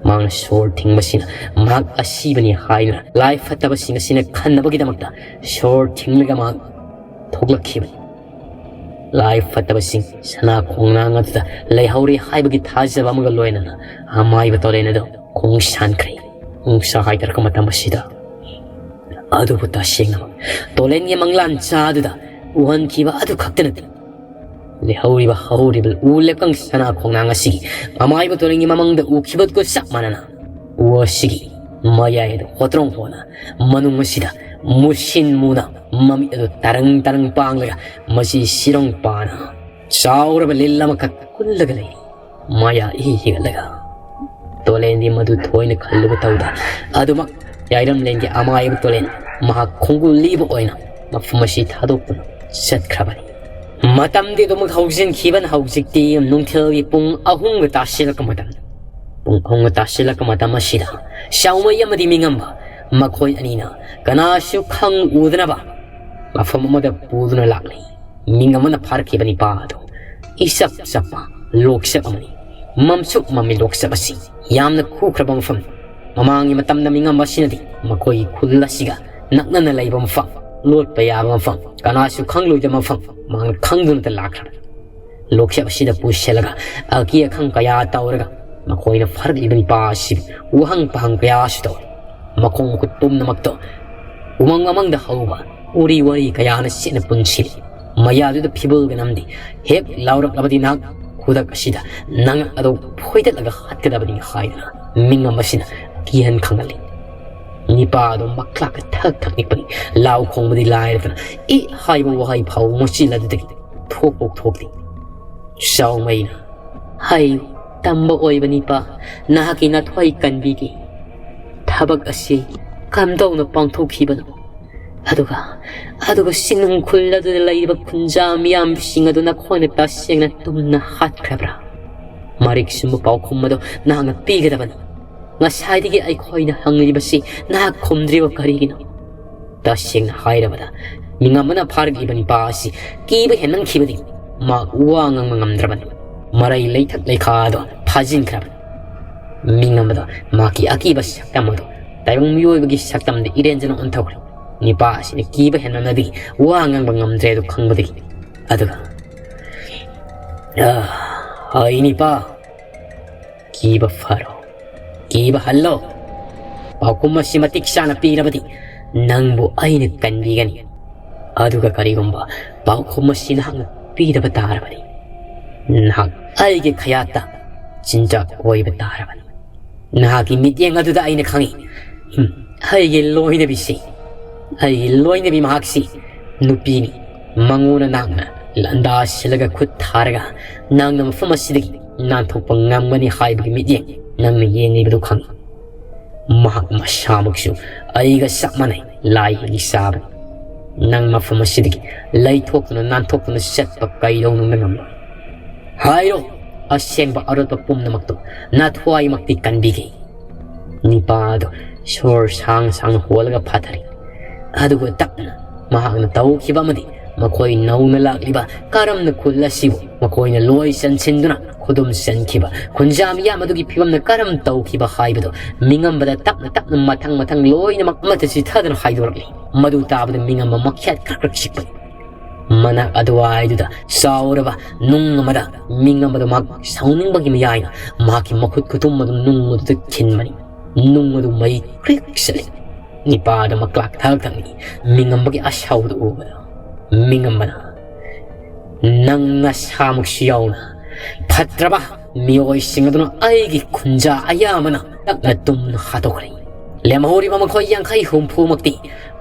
ꯃꯍꯥꯛꯅ ꯁꯣꯔ ꯊꯤꯡꯕꯁꯤꯅ ꯃꯍꯥꯛ ꯑꯁꯤꯕꯅꯤ ꯍꯥꯏꯗꯨꯅ ꯂꯥꯏ ꯐꯠꯇꯕꯁꯤꯡ ꯑꯁꯤꯅ ꯈꯟꯅꯕꯒꯤꯗꯃꯛꯇ ꯁꯣꯔ ꯊꯤꯡꯂꯒ ꯃꯍꯥꯛ ꯊꯣꯛꯂꯛꯈꯤꯕꯅꯤ꯫ ꯂꯥꯏ ꯐꯠꯇꯕꯁꯤꯡ ꯁꯅꯥ ꯈꯣꯡꯅꯥꯡ ꯑꯗꯨꯗ ꯂꯩꯍꯧꯔꯦ ꯍꯥꯏꯕꯒꯤ ꯊꯥꯖꯕ ꯑꯃꯒ ꯂꯣꯏꯅꯅ ꯑꯃꯥꯏꯕ ꯇꯣꯂꯦꯟ ꯑꯗꯨ ꯈꯣꯡ ꯁꯥꯟꯈ꯭ꯔꯦ꯫ ꯅꯨꯡꯁꯥ ꯍꯥꯏꯊꯔꯛꯄ ꯃꯇꯝ ꯑꯁꯤꯗ ꯑꯗꯨꯕꯨ ꯇꯁꯦꯡꯅꯃꯛ ꯇꯣꯂꯦꯟꯒꯤ ꯃꯪꯂꯥꯟ ꯆꯥꯗꯨꯗ ꯎꯍꯟꯈꯤꯕ ꯑꯗꯨ ꯈꯛꯇ ꯅꯠꯇꯦ꯫ ꯂꯩꯍꯧꯔꯤꯕ ꯍꯧꯔꯤꯕ ꯎ ꯂꯦꯞꯀꯪ ꯁꯅꯥ ꯈꯣꯡꯅꯥꯡ ꯑꯁꯤꯒꯤ ꯃꯃꯥꯏꯕ ꯇꯣꯂꯦꯟꯒꯤ ꯃꯃꯥꯡꯗ ꯎꯈꯤꯕꯗꯨꯒ ꯆꯞ ꯃꯥꯟꯅꯅ ꯎ ꯑꯁꯤꯒꯤ ꯃꯌꯥꯏ ꯑꯗꯨ ꯍꯣꯇ꯭ꯔꯣꯡ ꯍꯣꯅ ꯃꯅꯨꯡ ꯑꯁꯤꯗ ꯃꯨꯁꯤꯟ ꯃꯨꯅ ꯃꯃꯤꯠ ꯑꯗꯨ ꯇꯔꯪ ꯇꯔꯪ ꯄꯥꯡꯂꯒ ꯃꯁꯤ ꯁꯤꯔꯣꯡ ꯄꯥꯅ ꯆꯥꯎꯔꯕ ꯂꯤꯜ ꯑꯃꯈꯛ ꯀꯨꯜꯂꯒ ꯂꯩ꯫ ꯃꯌꯥ ꯏꯍꯤ ꯍꯤꯒꯠꯂꯒ ꯇꯣꯂꯦꯟꯗꯤ ꯃꯗꯨ ꯊꯣꯏꯅ ꯈꯜꯂꯨꯕ ꯇꯧꯗ ꯑꯗꯨꯃꯛ ꯌꯥꯏꯔꯝꯂꯦꯟꯒꯤ ꯑꯃꯥꯏꯕ ꯇꯣꯂꯦꯟ ꯃꯍꯥꯛ ꯈꯣꯡꯒꯨꯜ ꯂꯤꯕ ꯑꯣꯏꯅ ꯃꯐꯝ ꯑꯁꯤ ꯊꯥꯗꯣꯛꯇꯨꯅ ꯆꯠꯈ꯭ꯔꯕꯅꯤ꯫ ꯃꯇꯝꯗꯤ ꯑꯗꯨꯃꯛ ꯍꯧꯖꯤꯟꯈꯤꯕꯅ ꯍꯧꯖꯤꯛꯇꯤ ꯅꯨꯡꯊꯤꯜꯒꯤ ꯄꯨꯡ ꯑꯍꯨꯝꯒ ꯇꯥꯁꯤꯜꯂꯛꯄ ꯃꯇꯝ꯫ ꯄꯨꯡ ꯑꯍꯨꯝꯒ ꯇꯥꯁꯤꯜꯂꯛꯄ ꯃꯇꯝ ꯑꯁꯤꯗ ꯁꯥꯎꯃꯩ ꯑꯃꯗꯤ ꯃꯤꯉꯝꯕ ꯃꯈꯣꯏ ꯑꯅꯤꯅ ꯀꯅꯥꯁꯨ ꯈꯪ ꯎꯗꯅꯕ ꯃꯐꯝ ꯑꯃꯗ ꯄꯨꯗꯨꯅ ꯂꯥꯛꯂꯤ꯫ ꯃꯤꯡ ꯑꯃꯅ ꯐꯥꯔꯛꯈꯤꯕ ꯅꯤꯄꯥ ꯑꯗꯨ ꯏꯆꯞ ꯆꯞꯄ ꯂꯣꯛꯆꯞ ꯑꯃꯅꯤ꯫ ꯃꯝꯁꯨꯛ ꯃꯝꯃꯤ ꯂꯣꯛꯆꯞ ꯑꯁꯤ ꯌꯥꯝꯅ ꯈꯨꯈ꯭ꯔꯕ ꯃꯐꯝ꯫ ꯃꯃꯥꯡꯒꯤ ꯃꯇꯝꯗ ꯃꯤꯉꯝꯕ ꯑꯁꯤꯅꯗꯤ ꯃꯈꯣꯏꯒꯤ ꯈꯨꯜ ꯑꯁꯤꯒ ꯅꯛꯅꯅ ꯂꯩꯕ ꯃꯐꯝ, ꯂꯣꯠꯄ ꯌꯥꯕ ꯃꯐꯝ, ꯀꯅꯥꯁꯨ ꯈꯪꯂꯣꯏꯗꯕ ꯃꯐꯝ ꯃꯥꯅ ꯈꯪꯗꯨꯅꯇ ꯂꯥꯛꯈ꯭ꯔꯕꯅꯤ꯫ ꯂꯣꯛꯆꯞ ꯑꯁꯤꯗ ꯄꯨꯁꯤꯜꯂꯒ ꯑꯀꯤ ꯑꯈꯪ ꯀꯌꯥ ꯇꯧꯔꯒ ꯃꯈꯣꯏꯅ ꯐꯥꯔꯛꯂꯤꯕ ꯅꯤꯄꯥ ꯑꯁꯤꯕꯨ ꯋꯥꯍꯪ ꯄꯥꯍꯪ ꯀꯌꯥꯁꯨ ꯇꯧꯔꯤ꯫ ꯃꯈꯣꯡ ꯃꯈꯨꯠ ꯄꯨꯝꯅꯃꯛꯇꯣ ꯎꯃꯪ ꯋꯥꯃꯪꯗ ꯍꯧꯕ ꯎꯔꯤ ꯋꯥꯔꯤ ꯀꯌꯥꯅ ꯁꯦꯠꯅ ꯄꯨꯟꯁꯤꯜꯂꯤ꯫ ꯃꯌꯥꯗꯨꯗ ꯐꯤꯕꯜꯒ ꯅꯝꯗꯤ ꯍꯦꯛ ꯂꯥꯎꯔꯛꯂꯕꯗꯤ ꯅꯍꯥꯛ ꯈꯨꯗꯛ ꯑꯁꯤꯗ ꯅꯉꯛ ꯑꯗꯨ ꯐꯣꯏꯗꯠꯂꯒ ꯍꯥꯠꯀꯗꯕꯅꯤ ꯍꯥꯏꯗꯨꯅ ꯃꯤꯡ ꯑꯃꯁꯤꯅ ꯀꯤꯍꯟ ꯈꯪꯍꯜꯂꯤ꯫ ꯅꯤꯄꯥ ꯑꯗꯨ ꯃꯈ꯭ꯂꯥꯛꯀ ꯊꯛ ꯊꯛ ꯅꯤꯛꯄꯅꯤ꯫ ꯂꯥꯎ ꯈꯣꯡꯕꯗꯤ ꯂꯥꯏꯔꯗꯅ ꯏ ꯍꯥꯏꯕ ꯋꯥꯍꯩ ꯐꯥꯎ ꯃꯆꯤꯟ ꯑꯗꯨꯗꯒꯤ ꯊꯣꯛꯄꯣꯛ ꯊꯣꯛꯇꯦ꯫ ꯆꯥꯎꯃꯩꯅ ꯍꯥꯏꯌꯨ, ꯇꯝꯕ ꯑꯣꯏꯕ ꯅꯤꯄꯥ, ꯅꯍꯥꯛꯀꯤ ꯅꯊ꯭ꯋꯥꯏ ꯀꯟꯕꯤꯒꯦ꯫ ꯊꯕꯛ ꯑꯁꯤ ꯀꯝꯗꯧꯅ ꯄꯥꯡꯊꯣꯛꯈꯤꯕꯅꯣ? ꯑꯗꯨꯒ ꯑꯗꯨꯒ ꯆꯤꯡꯅꯨꯡ ꯈꯨꯜ ꯑꯗꯨꯗ ꯂꯩꯔꯤꯕ ꯈꯨꯟꯖꯥ ꯃꯤꯌꯥꯝꯁꯤꯡ ꯑꯗꯨ ꯅꯈꯣꯏꯅ ꯇꯁꯦꯡꯅ ꯇꯨꯝꯅ ꯍꯥꯠꯈ꯭ꯔꯕ꯭ꯔꯥ? ꯃꯔꯤꯛ ꯁꯨꯝꯕ ꯄꯥꯎꯈꯨꯝ ꯑꯗꯨ ꯅꯍꯥꯛꯅ ꯄꯤꯒꯗꯕꯅꯤ꯫ ꯉꯁꯥꯏꯗꯒꯤ ꯑꯩꯈꯣꯏꯅ ꯍꯪꯂꯤꯕꯁꯤ ꯅꯍꯥꯛ ꯈꯨꯝꯗ꯭ꯔꯤꯕ ꯀꯔꯤꯒꯤꯅꯣ? ꯇꯁꯦꯡꯅ ꯍꯥꯏꯔꯕꯗ, ꯃꯤꯉꯝꯕꯅ ꯐꯥꯔꯛꯂꯤꯕ ꯅꯤꯄꯥ ꯑꯁꯤ ꯀꯤꯕ ꯍꯦꯟꯃꯟꯈꯤꯕꯗꯒꯤ ꯃꯥ ꯋꯥ ꯉꯥꯡꯕ ꯉꯝꯗ꯭ꯔꯕꯅꯤ꯫ ꯃꯔꯩ ꯂꯩꯊꯛ ꯂꯩꯈꯥꯗꯣ ꯐꯥꯖꯤꯟꯈ꯭ꯔꯕꯅꯤ꯫ ꯃꯤꯉꯝꯕꯗꯣ ꯃꯍꯥꯛꯀꯤ ꯑꯀꯤꯕ ꯁꯛꯇꯝ ꯑꯗꯨ ꯇꯥꯏꯕꯪ ꯃꯤꯑꯣꯏꯕꯒꯤ ꯁꯛꯇꯝꯗ ꯏꯔꯦꯟꯖꯅ ꯑꯣꯟꯊꯣꯛꯈ꯭ꯔꯦ꯫ ꯅꯤꯄꯥ ꯑꯁꯤꯅ ꯀꯤꯕ ꯍꯦꯟꯃꯟꯕꯗꯒꯤ ꯋꯥ ꯉꯥꯡꯕ ꯉꯝꯗ꯭ꯔꯦ ꯑꯗꯨ ꯈꯪꯕꯗꯒꯤ꯫ ꯑꯗꯨꯒ, "ꯑ, ꯑꯩ ꯅꯤꯄꯥ, ꯀꯤꯕ ꯐꯔꯣ, ꯀꯤꯕ ꯍꯜꯂꯣ꯫ ꯄꯥꯎꯈꯨꯝ ꯑꯁꯤ ꯃꯇꯤꯛ ꯆꯥꯅ ꯄꯤꯔꯕꯗꯤ ꯅꯪꯕꯨ ꯑꯩꯅ ꯀꯟꯕꯤꯒꯅꯤ꯫ ꯑꯗꯨꯒ ꯀꯔꯤꯒꯨꯝꯕ ꯄꯥꯎꯈꯨꯝ ꯑꯁꯤ ꯅꯍꯥꯛꯅ ꯄꯤꯗꯕ ꯇꯥꯔꯕꯗꯤ, ꯅꯍꯥꯛ ꯑꯩꯒꯤ ꯈꯌꯥꯠꯇ ꯆꯤꯟꯖꯥꯛ ꯑꯣꯏꯕ ꯇꯥꯔꯕꯅꯤ꯫ ꯅꯍꯥꯛꯀꯤ ꯃꯤꯠꯌꯦꯡ ꯑꯗꯨꯗ ꯑꯩꯅ ꯈꯪꯏ꯫ ꯎꯝ, ꯑꯩꯒꯤ ꯂꯣꯏꯅꯕꯤꯁꯤ, ꯑꯩꯒꯤ ꯂꯣꯏꯅꯕꯤ ꯃꯍꯥꯛꯁꯤ ꯅꯨꯄꯤꯅꯤ꯫ ꯃꯉꯣꯟꯗ ꯅꯍꯥꯛꯅ ꯂꯥꯟꯗꯥ ꯁꯤꯜꯂꯒ ꯈꯨꯠ ꯊꯥꯔꯒ ꯅꯪꯅ ꯃꯐꯝ ꯑꯁꯤꯗꯒꯤ ꯅꯥꯟꯊꯣꯛꯄ ꯉꯝꯒꯅꯤ ꯍꯥꯏꯕꯒꯤ ꯃꯤꯠꯌꯦꯡ ꯅꯪꯅ ꯌꯦꯡꯂꯤꯕꯗꯨ ꯈꯪꯏ꯫ ꯃꯍꯥꯛ ꯃꯁꯥꯃꯛꯁꯨ ꯑꯩꯒ ꯆꯞ ꯃꯥꯟꯅꯩ, ꯂꯥꯏ ꯍꯤꯒꯤ ꯆꯥꯕꯅꯤ꯫ ꯅꯪ ꯃꯐꯝ ꯑꯁꯤꯗꯒꯤ ꯂꯩꯊꯣꯛꯇꯨꯅ ꯅꯥꯟꯊꯣꯛꯇꯨꯅ ꯆꯠꯄ ꯀꯩꯗꯧꯅꯨꯡꯗ ꯉꯝꯂꯣꯏ꯫ ꯍꯥꯏꯔꯣ, ꯑꯁꯦꯡꯕ ꯑꯔꯣꯠꯄ ꯄꯨꯝꯅꯃꯛꯇꯨ ꯅꯊ꯭ꯋꯥꯏꯃꯛꯇꯤ ꯀꯟꯕꯤꯒꯦ꯫ ꯅꯤꯄꯥ ꯑꯗꯨ ꯁꯣꯔ ꯁꯥꯡ ꯁꯥꯡꯅ ꯍꯣꯜꯂꯒ ꯐꯥꯊꯔꯤ꯫ ꯑꯗꯨꯒ ꯇꯞꯅ ꯃꯍꯥꯛꯅ ꯇꯧꯈꯤꯕ ꯑꯃꯗꯤ ꯃꯈꯣꯏ ꯅꯧꯅ ꯂꯥꯛꯂꯤꯕ ꯀꯔꯝꯅ ꯈꯨꯜ ꯑꯁꯤꯕꯨ ꯃꯈꯣꯏꯅ ꯂꯣꯏ ꯆꯟꯁꯤꯟꯗꯨꯅ ꯈꯨꯗꯨꯝ ꯆꯟꯈꯤꯕ ꯈꯨꯟꯖꯥ ꯃꯤꯌꯥꯝ ꯑꯗꯨꯒꯤ ꯐꯤꯕꯝꯅ ꯀꯔꯝ ꯇꯧꯈꯤꯕ ꯍꯥꯏꯕꯗꯨ ꯃꯤꯉꯝꯕꯗ ꯇꯞꯅ ꯇꯞꯅ ꯃꯊꯪ ꯃꯊꯪ ꯂꯣꯏꯅꯃꯛ ꯑꯃꯠꯇ ꯆꯤꯊꯗꯅ ꯍꯥꯏꯗꯣꯔꯛꯂꯤ꯫ ꯃꯗꯨ ꯇꯥꯕꯗ ꯃꯤꯉꯝꯕ ꯃꯈ꯭ꯌꯥꯠ ꯈꯔ ꯈꯔ ꯆꯤꯛꯄꯅꯤ꯫ ꯃꯅꯥꯛ ꯑꯗꯨꯋꯥꯏꯗꯨꯗ ꯆꯥꯎꯔꯕ ꯅꯨꯡ ꯑꯃꯗ ꯃꯤꯉꯝꯕꯗꯨ ꯃꯍꯥꯛ ꯁꯥꯎꯅꯤꯡꯕꯒꯤ ꯃꯌꯥꯏꯅ ꯃꯍꯥꯛꯀꯤ ꯃꯈꯨꯠ ꯈꯨꯇꯨꯝ ꯑꯗꯨ ꯅꯨꯡ ꯑꯗꯨꯗ ꯈꯤꯟꯕꯅꯤ꯫ ꯅꯨꯡ ꯑꯗꯨ ꯃꯩ ꯀ꯭ꯔꯤꯛ ꯆꯠꯂꯤ꯫ ꯅꯤꯄꯥꯗ ꯃꯀ꯭ꯂꯥꯛ ꯊꯛ ꯊꯛꯅꯤ꯫ ꯃꯤꯉꯝꯕꯒꯤ ꯑꯁꯥꯎꯕꯗꯨ ꯎꯕꯗ ꯃꯤꯉꯝꯕꯅ, "ꯅꯪ ꯅꯁꯥꯃꯛꯁꯨ ꯌꯥꯎꯅ ꯐꯠꯇ꯭ꯔꯕ ꯃꯤꯑꯣꯏꯁꯤꯡ ꯑꯗꯨꯅ ꯑꯩꯒꯤ ꯈꯨꯟꯖꯥ ꯑꯌꯥꯝꯕꯅ ꯇꯞꯅ ꯇꯨꯝꯅ ꯍꯥꯠꯇꯣꯛꯈ꯭ꯔꯦ꯫ ꯂꯦꯝꯍꯧꯔꯤꯕ ꯃꯈꯣꯏ ꯌꯥꯡꯈꯩ ꯍꯨꯝꯐꯨꯃꯛꯇꯤ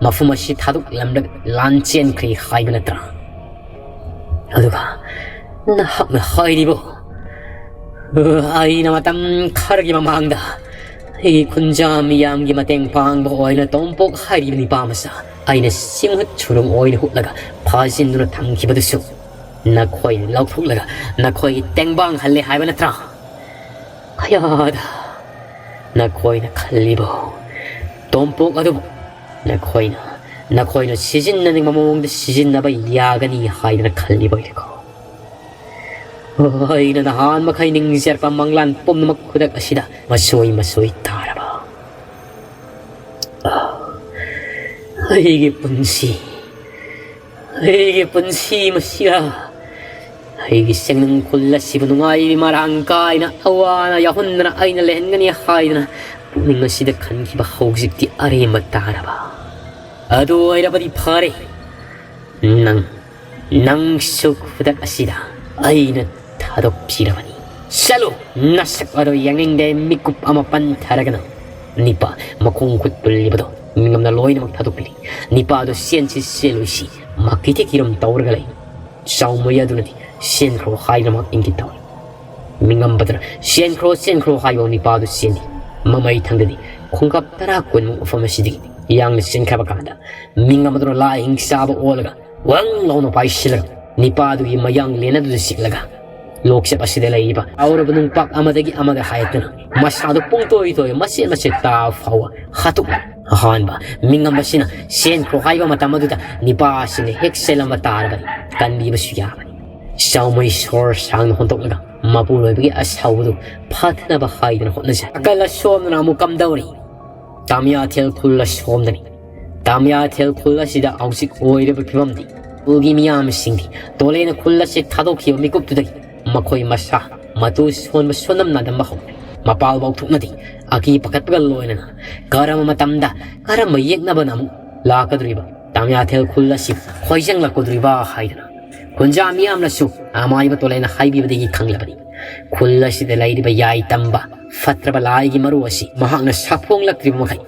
ꯃꯐꯝ ꯑꯁꯤ ꯊꯥꯗꯣꯛꯂꯝꯂꯒ ꯂꯥꯟ ꯆꯦꯟꯈ꯭ꯔꯦ ꯍꯥꯏꯕ ꯅꯠꯇ꯭ꯔꯥ? ꯑꯗꯨꯒ ꯅꯍꯥꯛꯅ ꯍꯥꯏꯔꯤꯕ, ꯑꯩꯅ ꯃꯇꯝ ꯈꯔꯒꯤ ꯃꯃꯥꯡꯗ ꯑꯩꯒꯤ ꯈꯨꯟꯖꯥ ꯃꯤꯌꯥꯝꯒꯤ ꯃꯇꯦꯡ ꯄꯥꯡꯕ ꯑꯣꯏꯅ ꯇꯣꯝꯄꯣꯛ ꯍꯥꯏꯔꯤꯕ ꯅꯤꯄꯥ ꯃꯆꯥ ꯑꯩꯅ ꯁꯤꯡꯍꯨꯠ ꯁꯨꯔꯨꯡ ꯑꯣꯏꯅ ꯍꯨꯠꯂꯒ ꯐꯥꯖꯤꯟꯗꯨꯅ ꯊꯝꯈꯤꯕꯗꯨꯁꯨ ꯅꯈꯣꯏꯅ ꯂꯧꯊꯣꯛꯂꯒ ꯅꯈꯣꯏꯒꯤ ꯇꯦꯡꯕꯥꯡ ꯍꯜꯂꯦ ꯍꯥꯏꯕ ꯅꯠꯇ꯭ꯔꯥ? ꯀꯌꯥꯗ ꯅꯈꯣꯏꯅ ꯈꯜꯂꯤꯕ ꯇꯣꯝꯄꯣꯛ ꯑꯗꯨꯕꯨ ꯅꯈꯣꯏꯅ, ꯅꯈꯣꯏꯅ ꯁꯤꯖꯤꯟꯅꯅꯤꯡꯕ ꯃꯑꯣꯡꯗ ꯁꯤꯖꯤꯟꯅꯕ ꯌꯥꯒꯅꯤ ꯍꯥꯏꯗꯅ ꯈꯜꯂꯤꯕ ꯑꯣꯏꯔꯦꯀꯣ? ꯑꯩꯅ ꯅꯍꯥꯟ ꯃꯈꯩ ꯅꯤꯡꯖꯔꯛꯄ ꯃꯪꯂꯥꯟ ꯄꯨꯝꯅꯃꯛ ꯈꯨꯗꯛ ꯑꯁꯤꯗ ꯃꯁꯣꯏ ꯃꯁꯣꯏ ꯇꯥꯔꯕ꯫ ꯑꯩꯒꯤ ꯄꯨꯟꯁꯤ, ꯑꯩꯒꯤ ꯄꯨꯟꯁꯤ ꯃꯁꯤꯗ ꯑꯩꯒꯤ ꯁꯦꯡꯅꯨꯡ ꯈꯨꯜ ꯑꯁꯤꯕꯨ ꯅꯨꯡꯉꯥꯏꯕꯤ ꯃꯔꯥꯡ ꯀꯥꯏꯅ ꯑꯋꯥꯅ ꯌꯥꯎꯍꯟꯗꯅ ꯑꯩꯅ ꯂꯩꯍꯟꯒꯅꯤ ꯍꯥꯏꯗꯅ ꯄꯨꯛꯅꯤꯡ ꯑꯁꯤꯗ ꯈꯟꯈꯤꯕ ꯍꯧꯖꯤꯛꯇꯤ ꯑꯔꯦꯝꯕ ꯇꯥꯔꯕ꯫ ꯑꯗꯨ ꯑꯣꯏꯔꯕꯗꯤ ꯐꯔꯦ꯫ ꯅꯪ, ꯅꯪꯁꯨ ꯈꯨꯗꯛ ꯑꯁꯤꯗ ꯑꯩꯅ ꯊꯥꯗꯣꯛꯄꯤꯔꯕꯅꯤ꯫ ꯆꯠꯂꯨ, ꯅꯁꯛ ꯑꯗꯣ ꯌꯦꯡꯅꯤꯡꯗꯦ, ꯃꯤꯀꯨꯞ ꯑꯃ ꯄꯟꯊꯔꯒꯅ꯫ ꯅꯤꯄꯥ ꯃꯈꯣꯡ ꯈꯨꯠ ꯄꯨꯜꯂꯤꯕꯗꯣ ꯃꯤꯉꯝꯅ ꯂꯣꯏꯅꯃꯛ ꯊꯥꯗꯣꯛꯄꯤꯔꯤ꯫ ꯅꯤꯄꯥꯗꯣ ꯆꯦꯟꯁꯤ ꯆꯦꯜꯂꯣꯏꯁꯤ ꯃꯥꯀꯤꯊꯤ ꯀꯤꯔꯝ ꯇꯧꯔꯒ ꯂꯩ꯫ ꯆꯥꯎꯃꯩ ꯑꯗꯨꯅꯗꯤ ꯆꯦꯟꯈ꯭ꯔꯣ ꯍꯥꯏꯗꯨꯅ ꯃꯍꯥꯛ ꯏꯪꯒꯤꯠ ꯇꯧꯏ꯫ ꯃꯤꯉꯝꯕꯗꯨꯅ ꯆꯦꯟꯈ꯭ꯔꯣ, ꯆꯦꯟꯈ꯭ꯔꯣ ꯍꯥꯏꯕ ꯅꯤꯄꯥꯗꯨ ꯆꯦꯟꯈꯤ꯫ ꯃꯃꯩ ꯊꯪꯗꯗꯤ ꯈꯣꯡꯀꯥꯞ ꯇꯔꯥ ꯀꯨꯟꯃꯨꯛ ꯃꯐꯝ ꯑꯁꯤꯗꯒꯤ ꯌꯥꯡꯅ ꯆꯦꯟꯈ꯭ꯔꯕ ꯀꯥꯟꯗ ꯃꯤꯉꯝꯕꯗꯨꯅ ꯂꯥꯏ ꯍꯤꯡ ꯆꯥꯕ ꯑꯣꯜꯂꯒ ꯋꯪ ꯂꯥꯎꯅ ꯄꯥꯏꯁꯤꯜꯂꯒ ꯅꯤꯄꯥꯗꯨꯒꯤ ꯃꯌꯥꯡ ꯂꯦꯟ ꯑꯗꯨꯗ ꯆꯤꯛꯂꯒ ꯂꯣꯛꯆꯠ ꯑꯁꯤꯗ ꯂꯩꯔꯤꯕ ꯌꯥꯎꯔꯕ ꯅꯨꯡꯄꯥꯛ ꯑꯃꯗꯒꯤ ꯑꯃꯗ ꯍꯥꯏꯔꯛꯇꯨꯅ ꯃꯁꯥꯗꯨ ꯄꯨꯡꯇꯣꯏ ꯇꯣꯏ ꯃꯆꯦꯠ ꯃꯆꯦꯠ ꯇꯥꯕ ꯐꯥꯎꯕ ꯍꯥꯠꯇꯣꯛꯂꯦ꯫ ꯑꯍꯥꯟꯕ ꯃꯤꯉꯝꯕꯁꯤꯅ ꯆꯦꯟꯈ꯭ꯔꯣ ꯍꯥꯏꯕ ꯃꯇꯝ ꯑꯗꯨꯗ ꯅꯤꯄꯥꯁꯤꯡꯅ ꯍꯦꯛ ꯆꯦꯜꯂꯝꯕ ꯇꯥꯔꯕꯗꯤ ꯀꯟꯕꯤꯕꯁꯨ ꯌꯥꯕꯅꯤ꯫ ꯆꯥꯎꯃꯩ ꯁꯣꯔ ꯁꯥꯡꯅ ꯍꯣꯟꯗꯣꯛꯂꯒ ꯃꯄꯨꯔꯣꯏꯕꯒꯤ ꯑꯁꯥꯎꯕꯗꯨ ꯐꯥꯊꯅꯕ ꯍꯥꯏꯗꯨꯅ ꯍꯣꯠꯅꯖꯩ꯫ ꯑꯀꯜ ꯑꯁꯣꯝꯗꯅ ꯑꯃꯨꯛ ꯀꯝꯗꯧꯔꯤ? ꯇꯥꯃꯤꯌꯥꯊꯦꯜ ꯈꯨꯜ ꯑꯁꯣꯝꯗꯅꯤ꯫ ꯇꯥꯃꯤꯌꯥꯊꯦꯜ ꯈꯨꯜ ꯑꯁꯤꯗ ꯍꯧꯖꯤꯛ ꯑꯣꯏꯔꯤꯕ ꯐꯤꯕꯝꯗꯤ ꯈꯨꯜꯒꯤ ꯃꯤꯌꯥꯝꯁꯤꯡꯗꯤ ꯇꯣꯂꯦꯅ ꯈꯨꯜ ꯑꯁꯤ ꯊꯥꯗꯣꯛꯈꯤꯕ ꯃꯤꯀꯨꯞꯇꯨꯗꯒꯤ ꯃꯈꯣꯏ ꯃꯁꯥ ꯃꯇꯨ ꯁꯣꯟꯕ ꯁꯣꯟꯅꯝ ꯅꯥꯗꯝꯕ ꯍꯧꯔꯦ꯫ ꯃꯄꯥꯜ ꯐꯥꯎꯊꯣꯛꯅꯗꯦ꯫ ꯑꯀꯤ ꯄꯥꯈꯠꯄꯒ ꯂꯣꯏꯅꯅ ꯀꯔꯝꯕ ꯃꯇꯝꯗ ꯀꯔꯝꯕ ꯌꯦꯛꯅꯕꯅ ꯑꯃꯨꯛ ꯂꯥꯛꯀꯗꯧꯔꯤꯕ, ꯇꯥꯃꯤꯌꯥꯊꯦꯜ ꯈꯨꯜ ꯑꯁꯤ ꯈꯣꯏꯖꯪꯂꯛꯀꯗꯧꯔꯤꯕ ꯍꯥꯏꯗꯅ ꯈꯨꯟꯖꯥ ꯃꯤꯌꯥꯝꯅꯁꯨ ꯑꯃꯥꯏꯕ ꯇꯣꯂꯦꯅ ꯍꯥꯏꯕꯤꯕꯗꯒꯤ ꯈꯪꯂꯕꯅꯤ꯫ ꯈꯨꯜ ꯑꯁꯤꯗ ꯂꯩꯔꯤꯕ ꯌꯥꯏ ꯇꯝꯕ ꯐꯠꯇ꯭ꯔꯕ ꯂꯥꯏꯒꯤ ꯃꯔꯨ ꯑꯁꯤ ꯃꯍꯥꯛꯅ ꯁꯥꯐꯣꯡꯂꯛꯇ꯭ꯔꯤꯕ ꯃꯈꯩ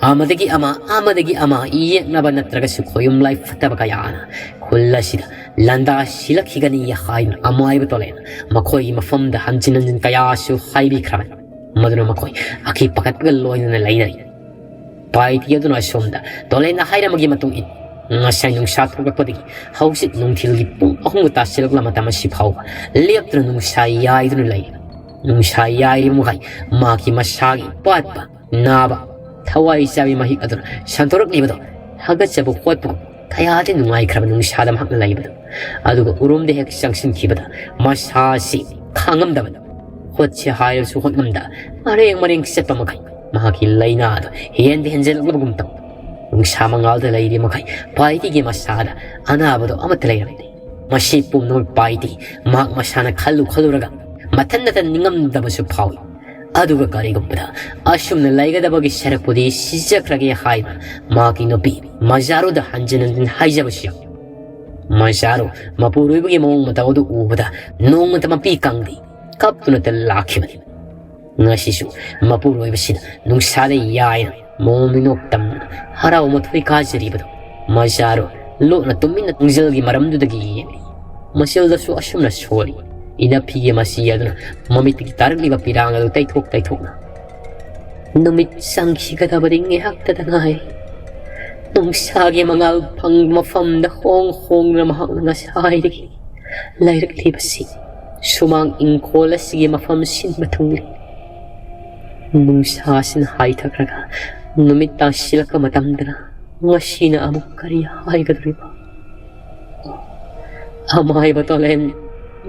ꯑꯃꯗꯒꯤ ꯑꯃ, ꯑꯃꯗꯒꯤ ꯑꯃ ꯌꯦꯛꯅꯕ ꯅꯠꯇ꯭ꯔꯒꯁꯨ ꯈꯣꯌꯨꯝ ꯂꯥꯏ ꯐꯠꯇꯕ ꯀꯌꯥꯅ ꯈꯨꯜ ꯑꯁꯤꯗ ꯂꯥꯟꯗꯥ ꯁꯤꯜꯂꯛꯈꯤꯒꯅꯤ ꯍꯥꯏꯗꯨꯅ ꯑꯃꯥꯏꯕ ꯇꯣꯂꯦꯅ ꯃꯈꯣꯏꯒꯤ ꯃꯐꯝꯗ ꯍꯟꯖꯤꯟ ꯍꯟꯖꯤꯟ ꯀꯌꯥꯁꯨ ꯍꯥꯏꯕꯤꯈ꯭ꯔꯕꯅꯤ꯫ ꯃꯗꯨꯅ ꯃꯈꯣꯏ ꯑꯀꯤ ꯄꯥꯈꯠꯄꯒ ꯂꯣꯏꯅꯅ ꯂꯩꯅꯔꯤ꯫ ꯄꯥꯏꯇꯤ ꯑꯗꯨꯅ ꯑꯁꯣꯝꯗ ꯇꯣꯂꯦꯟꯅ ꯍꯥꯏꯔꯝꯕꯒꯤ ꯃꯇꯨꯡ ꯏꯟꯅ ꯉꯁꯥꯏ ꯅꯨꯡꯁꯥ ꯊꯣꯛꯂꯛꯄꯗꯒꯤ ꯍꯧꯖꯤꯛ ꯅꯨꯡꯊꯤꯜꯒꯤ ꯄꯨꯡ ꯑꯍꯨꯝꯒ ꯇꯥꯁꯤꯜꯂꯛꯂꯕ ꯃꯇꯝ ꯑꯁꯤ ꯐꯥꯎꯕ ꯂꯦꯞꯇꯅ ꯅꯨꯡꯁꯥ ꯌꯥꯏꯗꯨꯅ ꯂꯩ꯫ ꯅꯨꯡꯁꯥ ꯌꯥꯏꯔꯤꯕ ꯃꯈꯩ ꯃꯍꯥꯛꯀꯤ ꯃꯁꯥꯒꯤ ꯄꯥꯠꯄ, ꯅꯥꯕ, ꯊꯋꯥꯏ ꯆꯥꯕꯤ ꯃꯍꯤꯛ ꯑꯗꯨꯅ ꯁꯟꯗꯣꯔꯛꯂꯤꯕꯗꯨ ꯍꯥꯒꯠꯆꯕ ꯍꯣꯠꯄꯒꯨꯝ ꯀꯌꯥꯗꯤ ꯅꯨꯡꯉꯥꯏꯈ꯭ꯔꯕ ꯅꯨꯡꯁꯥꯗ ꯃꯍꯥꯛꯅ ꯂꯩꯕꯗꯨ꯫ ꯑꯗꯨꯒ ꯎꯔꯨꯝꯗ ꯍꯦꯛ ꯆꯪꯁꯤꯟꯈꯤꯕꯗ ꯃꯁꯥ ꯑꯁꯤ ꯈꯥꯡꯉꯝꯗꯕꯗ ꯍꯣꯠꯁꯤ ꯍꯥꯏꯔꯁꯨ ꯍꯣꯠꯉꯝꯗ ꯑꯔꯦꯡ ꯃꯔꯦꯡ ꯆꯠꯄ ꯃꯈꯩ ꯃꯍꯥꯛꯀꯤ ꯂꯥꯏꯅꯥꯗꯨ ꯍꯦꯟꯗ ꯍꯦꯟꯖꯜꯂꯛꯂꯕꯒꯨꯝ ꯇꯧ꯫ ꯅꯨꯡꯁꯥ ꯃꯉꯥꯜꯗ ꯂꯩꯔꯤ ꯃꯈꯩ ꯄꯥꯏꯇꯤꯒꯤ ꯃꯁꯥꯗ ꯑꯅꯥꯕꯗꯨ ꯑꯃꯠꯇ ꯂꯩꯔꯝꯗꯦ꯫ ꯃꯁꯤ ꯄꯨꯝꯅꯃꯛ ꯄꯥꯏꯇꯤ ꯃꯍꯥꯛ ꯃꯁꯥꯅ ꯈꯜꯂꯨ ꯈꯜꯂꯨꯔꯒ ꯃꯊꯟ ꯃꯊꯟ ꯅꯤꯡꯉꯝꯗꯕꯁꯨ ꯐꯥꯎꯏ꯫ ꯑꯗꯨꯒ ꯀꯔꯤꯒꯨꯝꯕꯗ ꯑꯁꯨꯝꯅ ꯂꯩꯒꯗꯕꯒꯤ ꯁꯔꯨꯛꯄꯨꯗꯤ ꯁꯤꯖꯈ꯭ꯔꯒꯦ ꯍꯥꯏꯅ ꯃꯍꯥꯛꯀꯤ ꯅꯨꯄꯤ ꯃꯖꯥꯔꯨꯗ ꯍꯟꯖꯤꯟ ꯍꯟꯖꯤꯟ ꯍꯥꯏꯖꯕꯁꯨ ꯌꯥꯎꯏ꯫ ꯃꯖꯥꯔꯨ ꯃꯄꯨꯔꯣꯏꯕꯒꯤ ꯃꯑꯣꯡ ꯃꯇꯧ ꯑꯗꯨ ꯎꯕꯗ ꯅꯣꯡꯃꯇ ꯃꯄꯤ ꯀꯪꯗꯦ, ꯀꯞꯇꯨꯅꯇ ꯂꯥꯛꯈꯤꯕꯅꯤ꯫ ꯉꯁꯤꯁꯨ ꯃꯄꯨꯔꯣꯏꯕꯁꯤꯅ ꯅꯨꯡꯁꯥꯗ ꯌꯥꯏꯅ ꯃꯣꯃꯣꯟ ꯃꯤꯅꯣꯛ ꯇꯝꯗꯨꯅ ꯍꯔꯥꯎ ꯃꯊꯣꯏ ꯀꯥꯖꯔꯤꯕꯗꯨ ꯃꯖꯥꯔꯨ ꯂꯣꯠꯅ ꯇꯨꯃꯤꯟꯅ ꯇꯨꯡꯖꯜꯒꯤ ꯃꯔꯝꯗꯨꯗꯒꯤ ꯌꯦꯡꯂꯤ꯫ ꯃꯆꯤꯜꯗꯁꯨ ꯑꯁꯨꯝꯅ ꯁꯣꯜꯂꯤ꯫ ꯏꯅꯐꯤꯒꯤ ꯃꯆꯤ ꯑꯗꯨꯅ ꯃꯃꯤꯠꯇꯒꯤ ꯇꯥꯔꯛꯂꯤꯕ ꯄꯤꯔꯥꯡ ꯑꯗꯨ ꯇꯩꯊꯣꯛ ꯇꯩꯊꯣꯛꯅ, "ꯅꯨꯃꯤꯠ ꯆꯪꯈꯤꯒꯗꯕꯗꯤ ꯉꯥꯏꯍꯥꯛꯇꯗ ꯉꯥꯏ꯫ ꯅꯨꯡꯁꯥꯒꯤ ꯃꯉꯥꯜ ꯐꯪꯕ ꯃꯐꯝꯗ ꯍꯣꯡ ꯍꯣꯡꯗꯨꯅ ꯃꯍꯥꯛꯅ ꯉꯁꯥꯏꯗꯒꯤ ꯂꯩꯔꯛꯂꯤꯕꯁꯤ ꯁꯨꯃꯥꯡ ꯏꯪꯈꯣꯜ ꯑꯁꯤꯒꯤ ꯃꯐꯝ ꯁꯤꯟꯕ ꯊꯨꯡꯂꯤ꯫ ꯅꯨꯡꯁꯥꯁꯤꯅ ꯍꯥꯏꯊꯈ꯭ꯔꯒ ꯅꯨꯃꯤꯠ ꯇꯥꯁꯤꯜꯂꯛꯄ ꯃꯇꯝꯗꯅ ꯉꯁꯤꯅ ꯑꯃꯨꯛ ꯀꯔꯤ ꯍꯥꯏꯒꯗꯧꯔꯤꯕ? ꯑꯃꯥꯏꯕ ꯇꯣꯂꯦꯟ,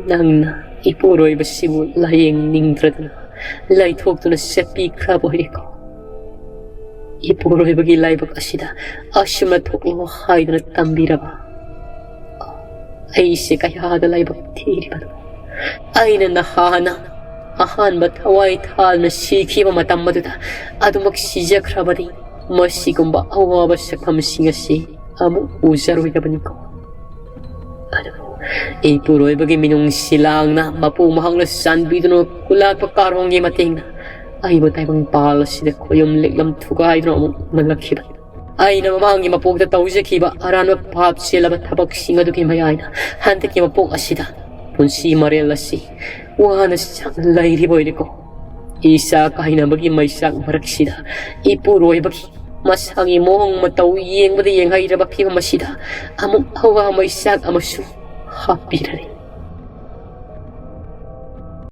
ꯅꯪꯅ ꯏꯄꯨꯔꯣꯏꯕꯁꯤꯕꯨ ꯂꯥꯌꯦꯡꯅꯤꯡꯗ꯭ꯔꯗꯅ ꯂꯩꯊꯣꯛꯇꯨꯅ ꯆꯠꯄꯤꯈ꯭ꯔꯕ ꯑꯣꯏꯔꯦꯀꯣ꯫ ꯏꯄꯨꯔꯣꯏꯕꯒꯤ ꯂꯥꯏꯕꯛ ꯑꯁꯤꯗ ꯑꯁꯨꯝꯅ ꯊꯣꯛꯂꯣ ꯍꯥꯏꯗꯨꯅ ꯇꯝꯕꯤꯔꯕ ꯑꯩꯁꯦ ꯀꯌꯥꯗ ꯂꯥꯏꯕꯛ ꯊꯤꯔꯤꯕꯅꯣ꯫ ꯑꯩꯅ ꯅꯍꯥꯟꯅ ꯑꯍꯥꯟꯕ ꯊꯋꯥꯏ ꯊꯥꯗꯨꯅ ꯁꯤꯈꯤꯕ ꯃꯇꯝ ꯑꯗꯨꯗ ꯑꯗꯨꯃꯛ ꯁꯤꯖꯈ꯭ꯔꯕꯗꯤ ꯃꯁꯤꯒꯨꯝꯕ ꯑꯋꯥꯕ ꯁꯛꯐꯝꯁꯤꯡ ꯑꯁꯤ ꯑꯃꯨꯛ ꯎꯖꯔꯣꯏꯗꯕꯅꯤꯀꯣ꯫ ꯑꯗꯨꯕꯨ ꯏꯄꯨꯔꯣꯏꯕꯒꯤ ꯃꯤꯅꯨꯡꯁꯤ ꯂꯥꯡꯅ ꯃꯄꯨ ꯃꯍꯥꯛꯅ ꯆꯥꯟꯕꯤꯗꯨꯅ ꯈꯨꯂꯥꯛꯄ ꯀꯥꯔꯣꯡꯒꯤ ꯃꯇꯦꯡꯅ ꯑꯩꯕꯨ ꯇꯥꯏꯕꯪ ꯄꯥꯜ ꯑꯁꯤꯗ ꯈꯣꯌꯨꯝ ꯂꯤꯛꯂꯝ ꯊꯨꯒꯥꯏꯗꯨꯅ ꯑꯃꯨꯛ ꯃꯜꯂꯛꯈꯤꯕꯅꯤ꯫ ꯑꯩꯅ ꯃꯃꯥꯡꯒꯤ ꯃꯄꯣꯛꯇ ꯇꯧꯖꯈꯤꯕ ꯑꯔꯥꯟꯕ ꯄꯥꯞ ꯆꯦꯜꯂꯕ ꯊꯕꯛꯁꯤꯡ ꯑꯗꯨꯒꯤ ꯃꯌꯥꯏꯅ ꯍꯟꯗꯛꯀꯤ ꯃꯄꯣꯛ ꯑꯁꯤꯗ ꯄꯨꯟꯁꯤ ꯃꯔꯦꯜ ꯑꯁꯤ ꯋꯥꯅ ꯁꯥꯡꯅ ꯂꯩꯔꯤꯕ ꯑꯣꯏꯔꯦꯀꯣ꯫ ꯏꯆꯥ ꯀꯥꯏꯅꯕꯒꯤ ꯃꯩꯆꯥꯛ ꯃꯔꯛꯁꯤꯗ ꯏꯄꯨꯔꯣꯏꯕꯒꯤ ꯃꯁꯥꯒꯤ ꯃꯑꯣꯡ ꯃꯇꯧ ꯌꯦꯡꯕꯗ ꯌꯦꯡꯍꯩꯗ꯭ꯔꯕ ꯐꯤꯕꯝ ꯑꯁꯤꯗ ꯑꯃꯨꯛ ꯑꯋꯥ ꯃꯩꯆꯥꯛ ꯑꯃꯁꯨ ꯍꯥꯞꯄꯤꯔꯅꯤ꯫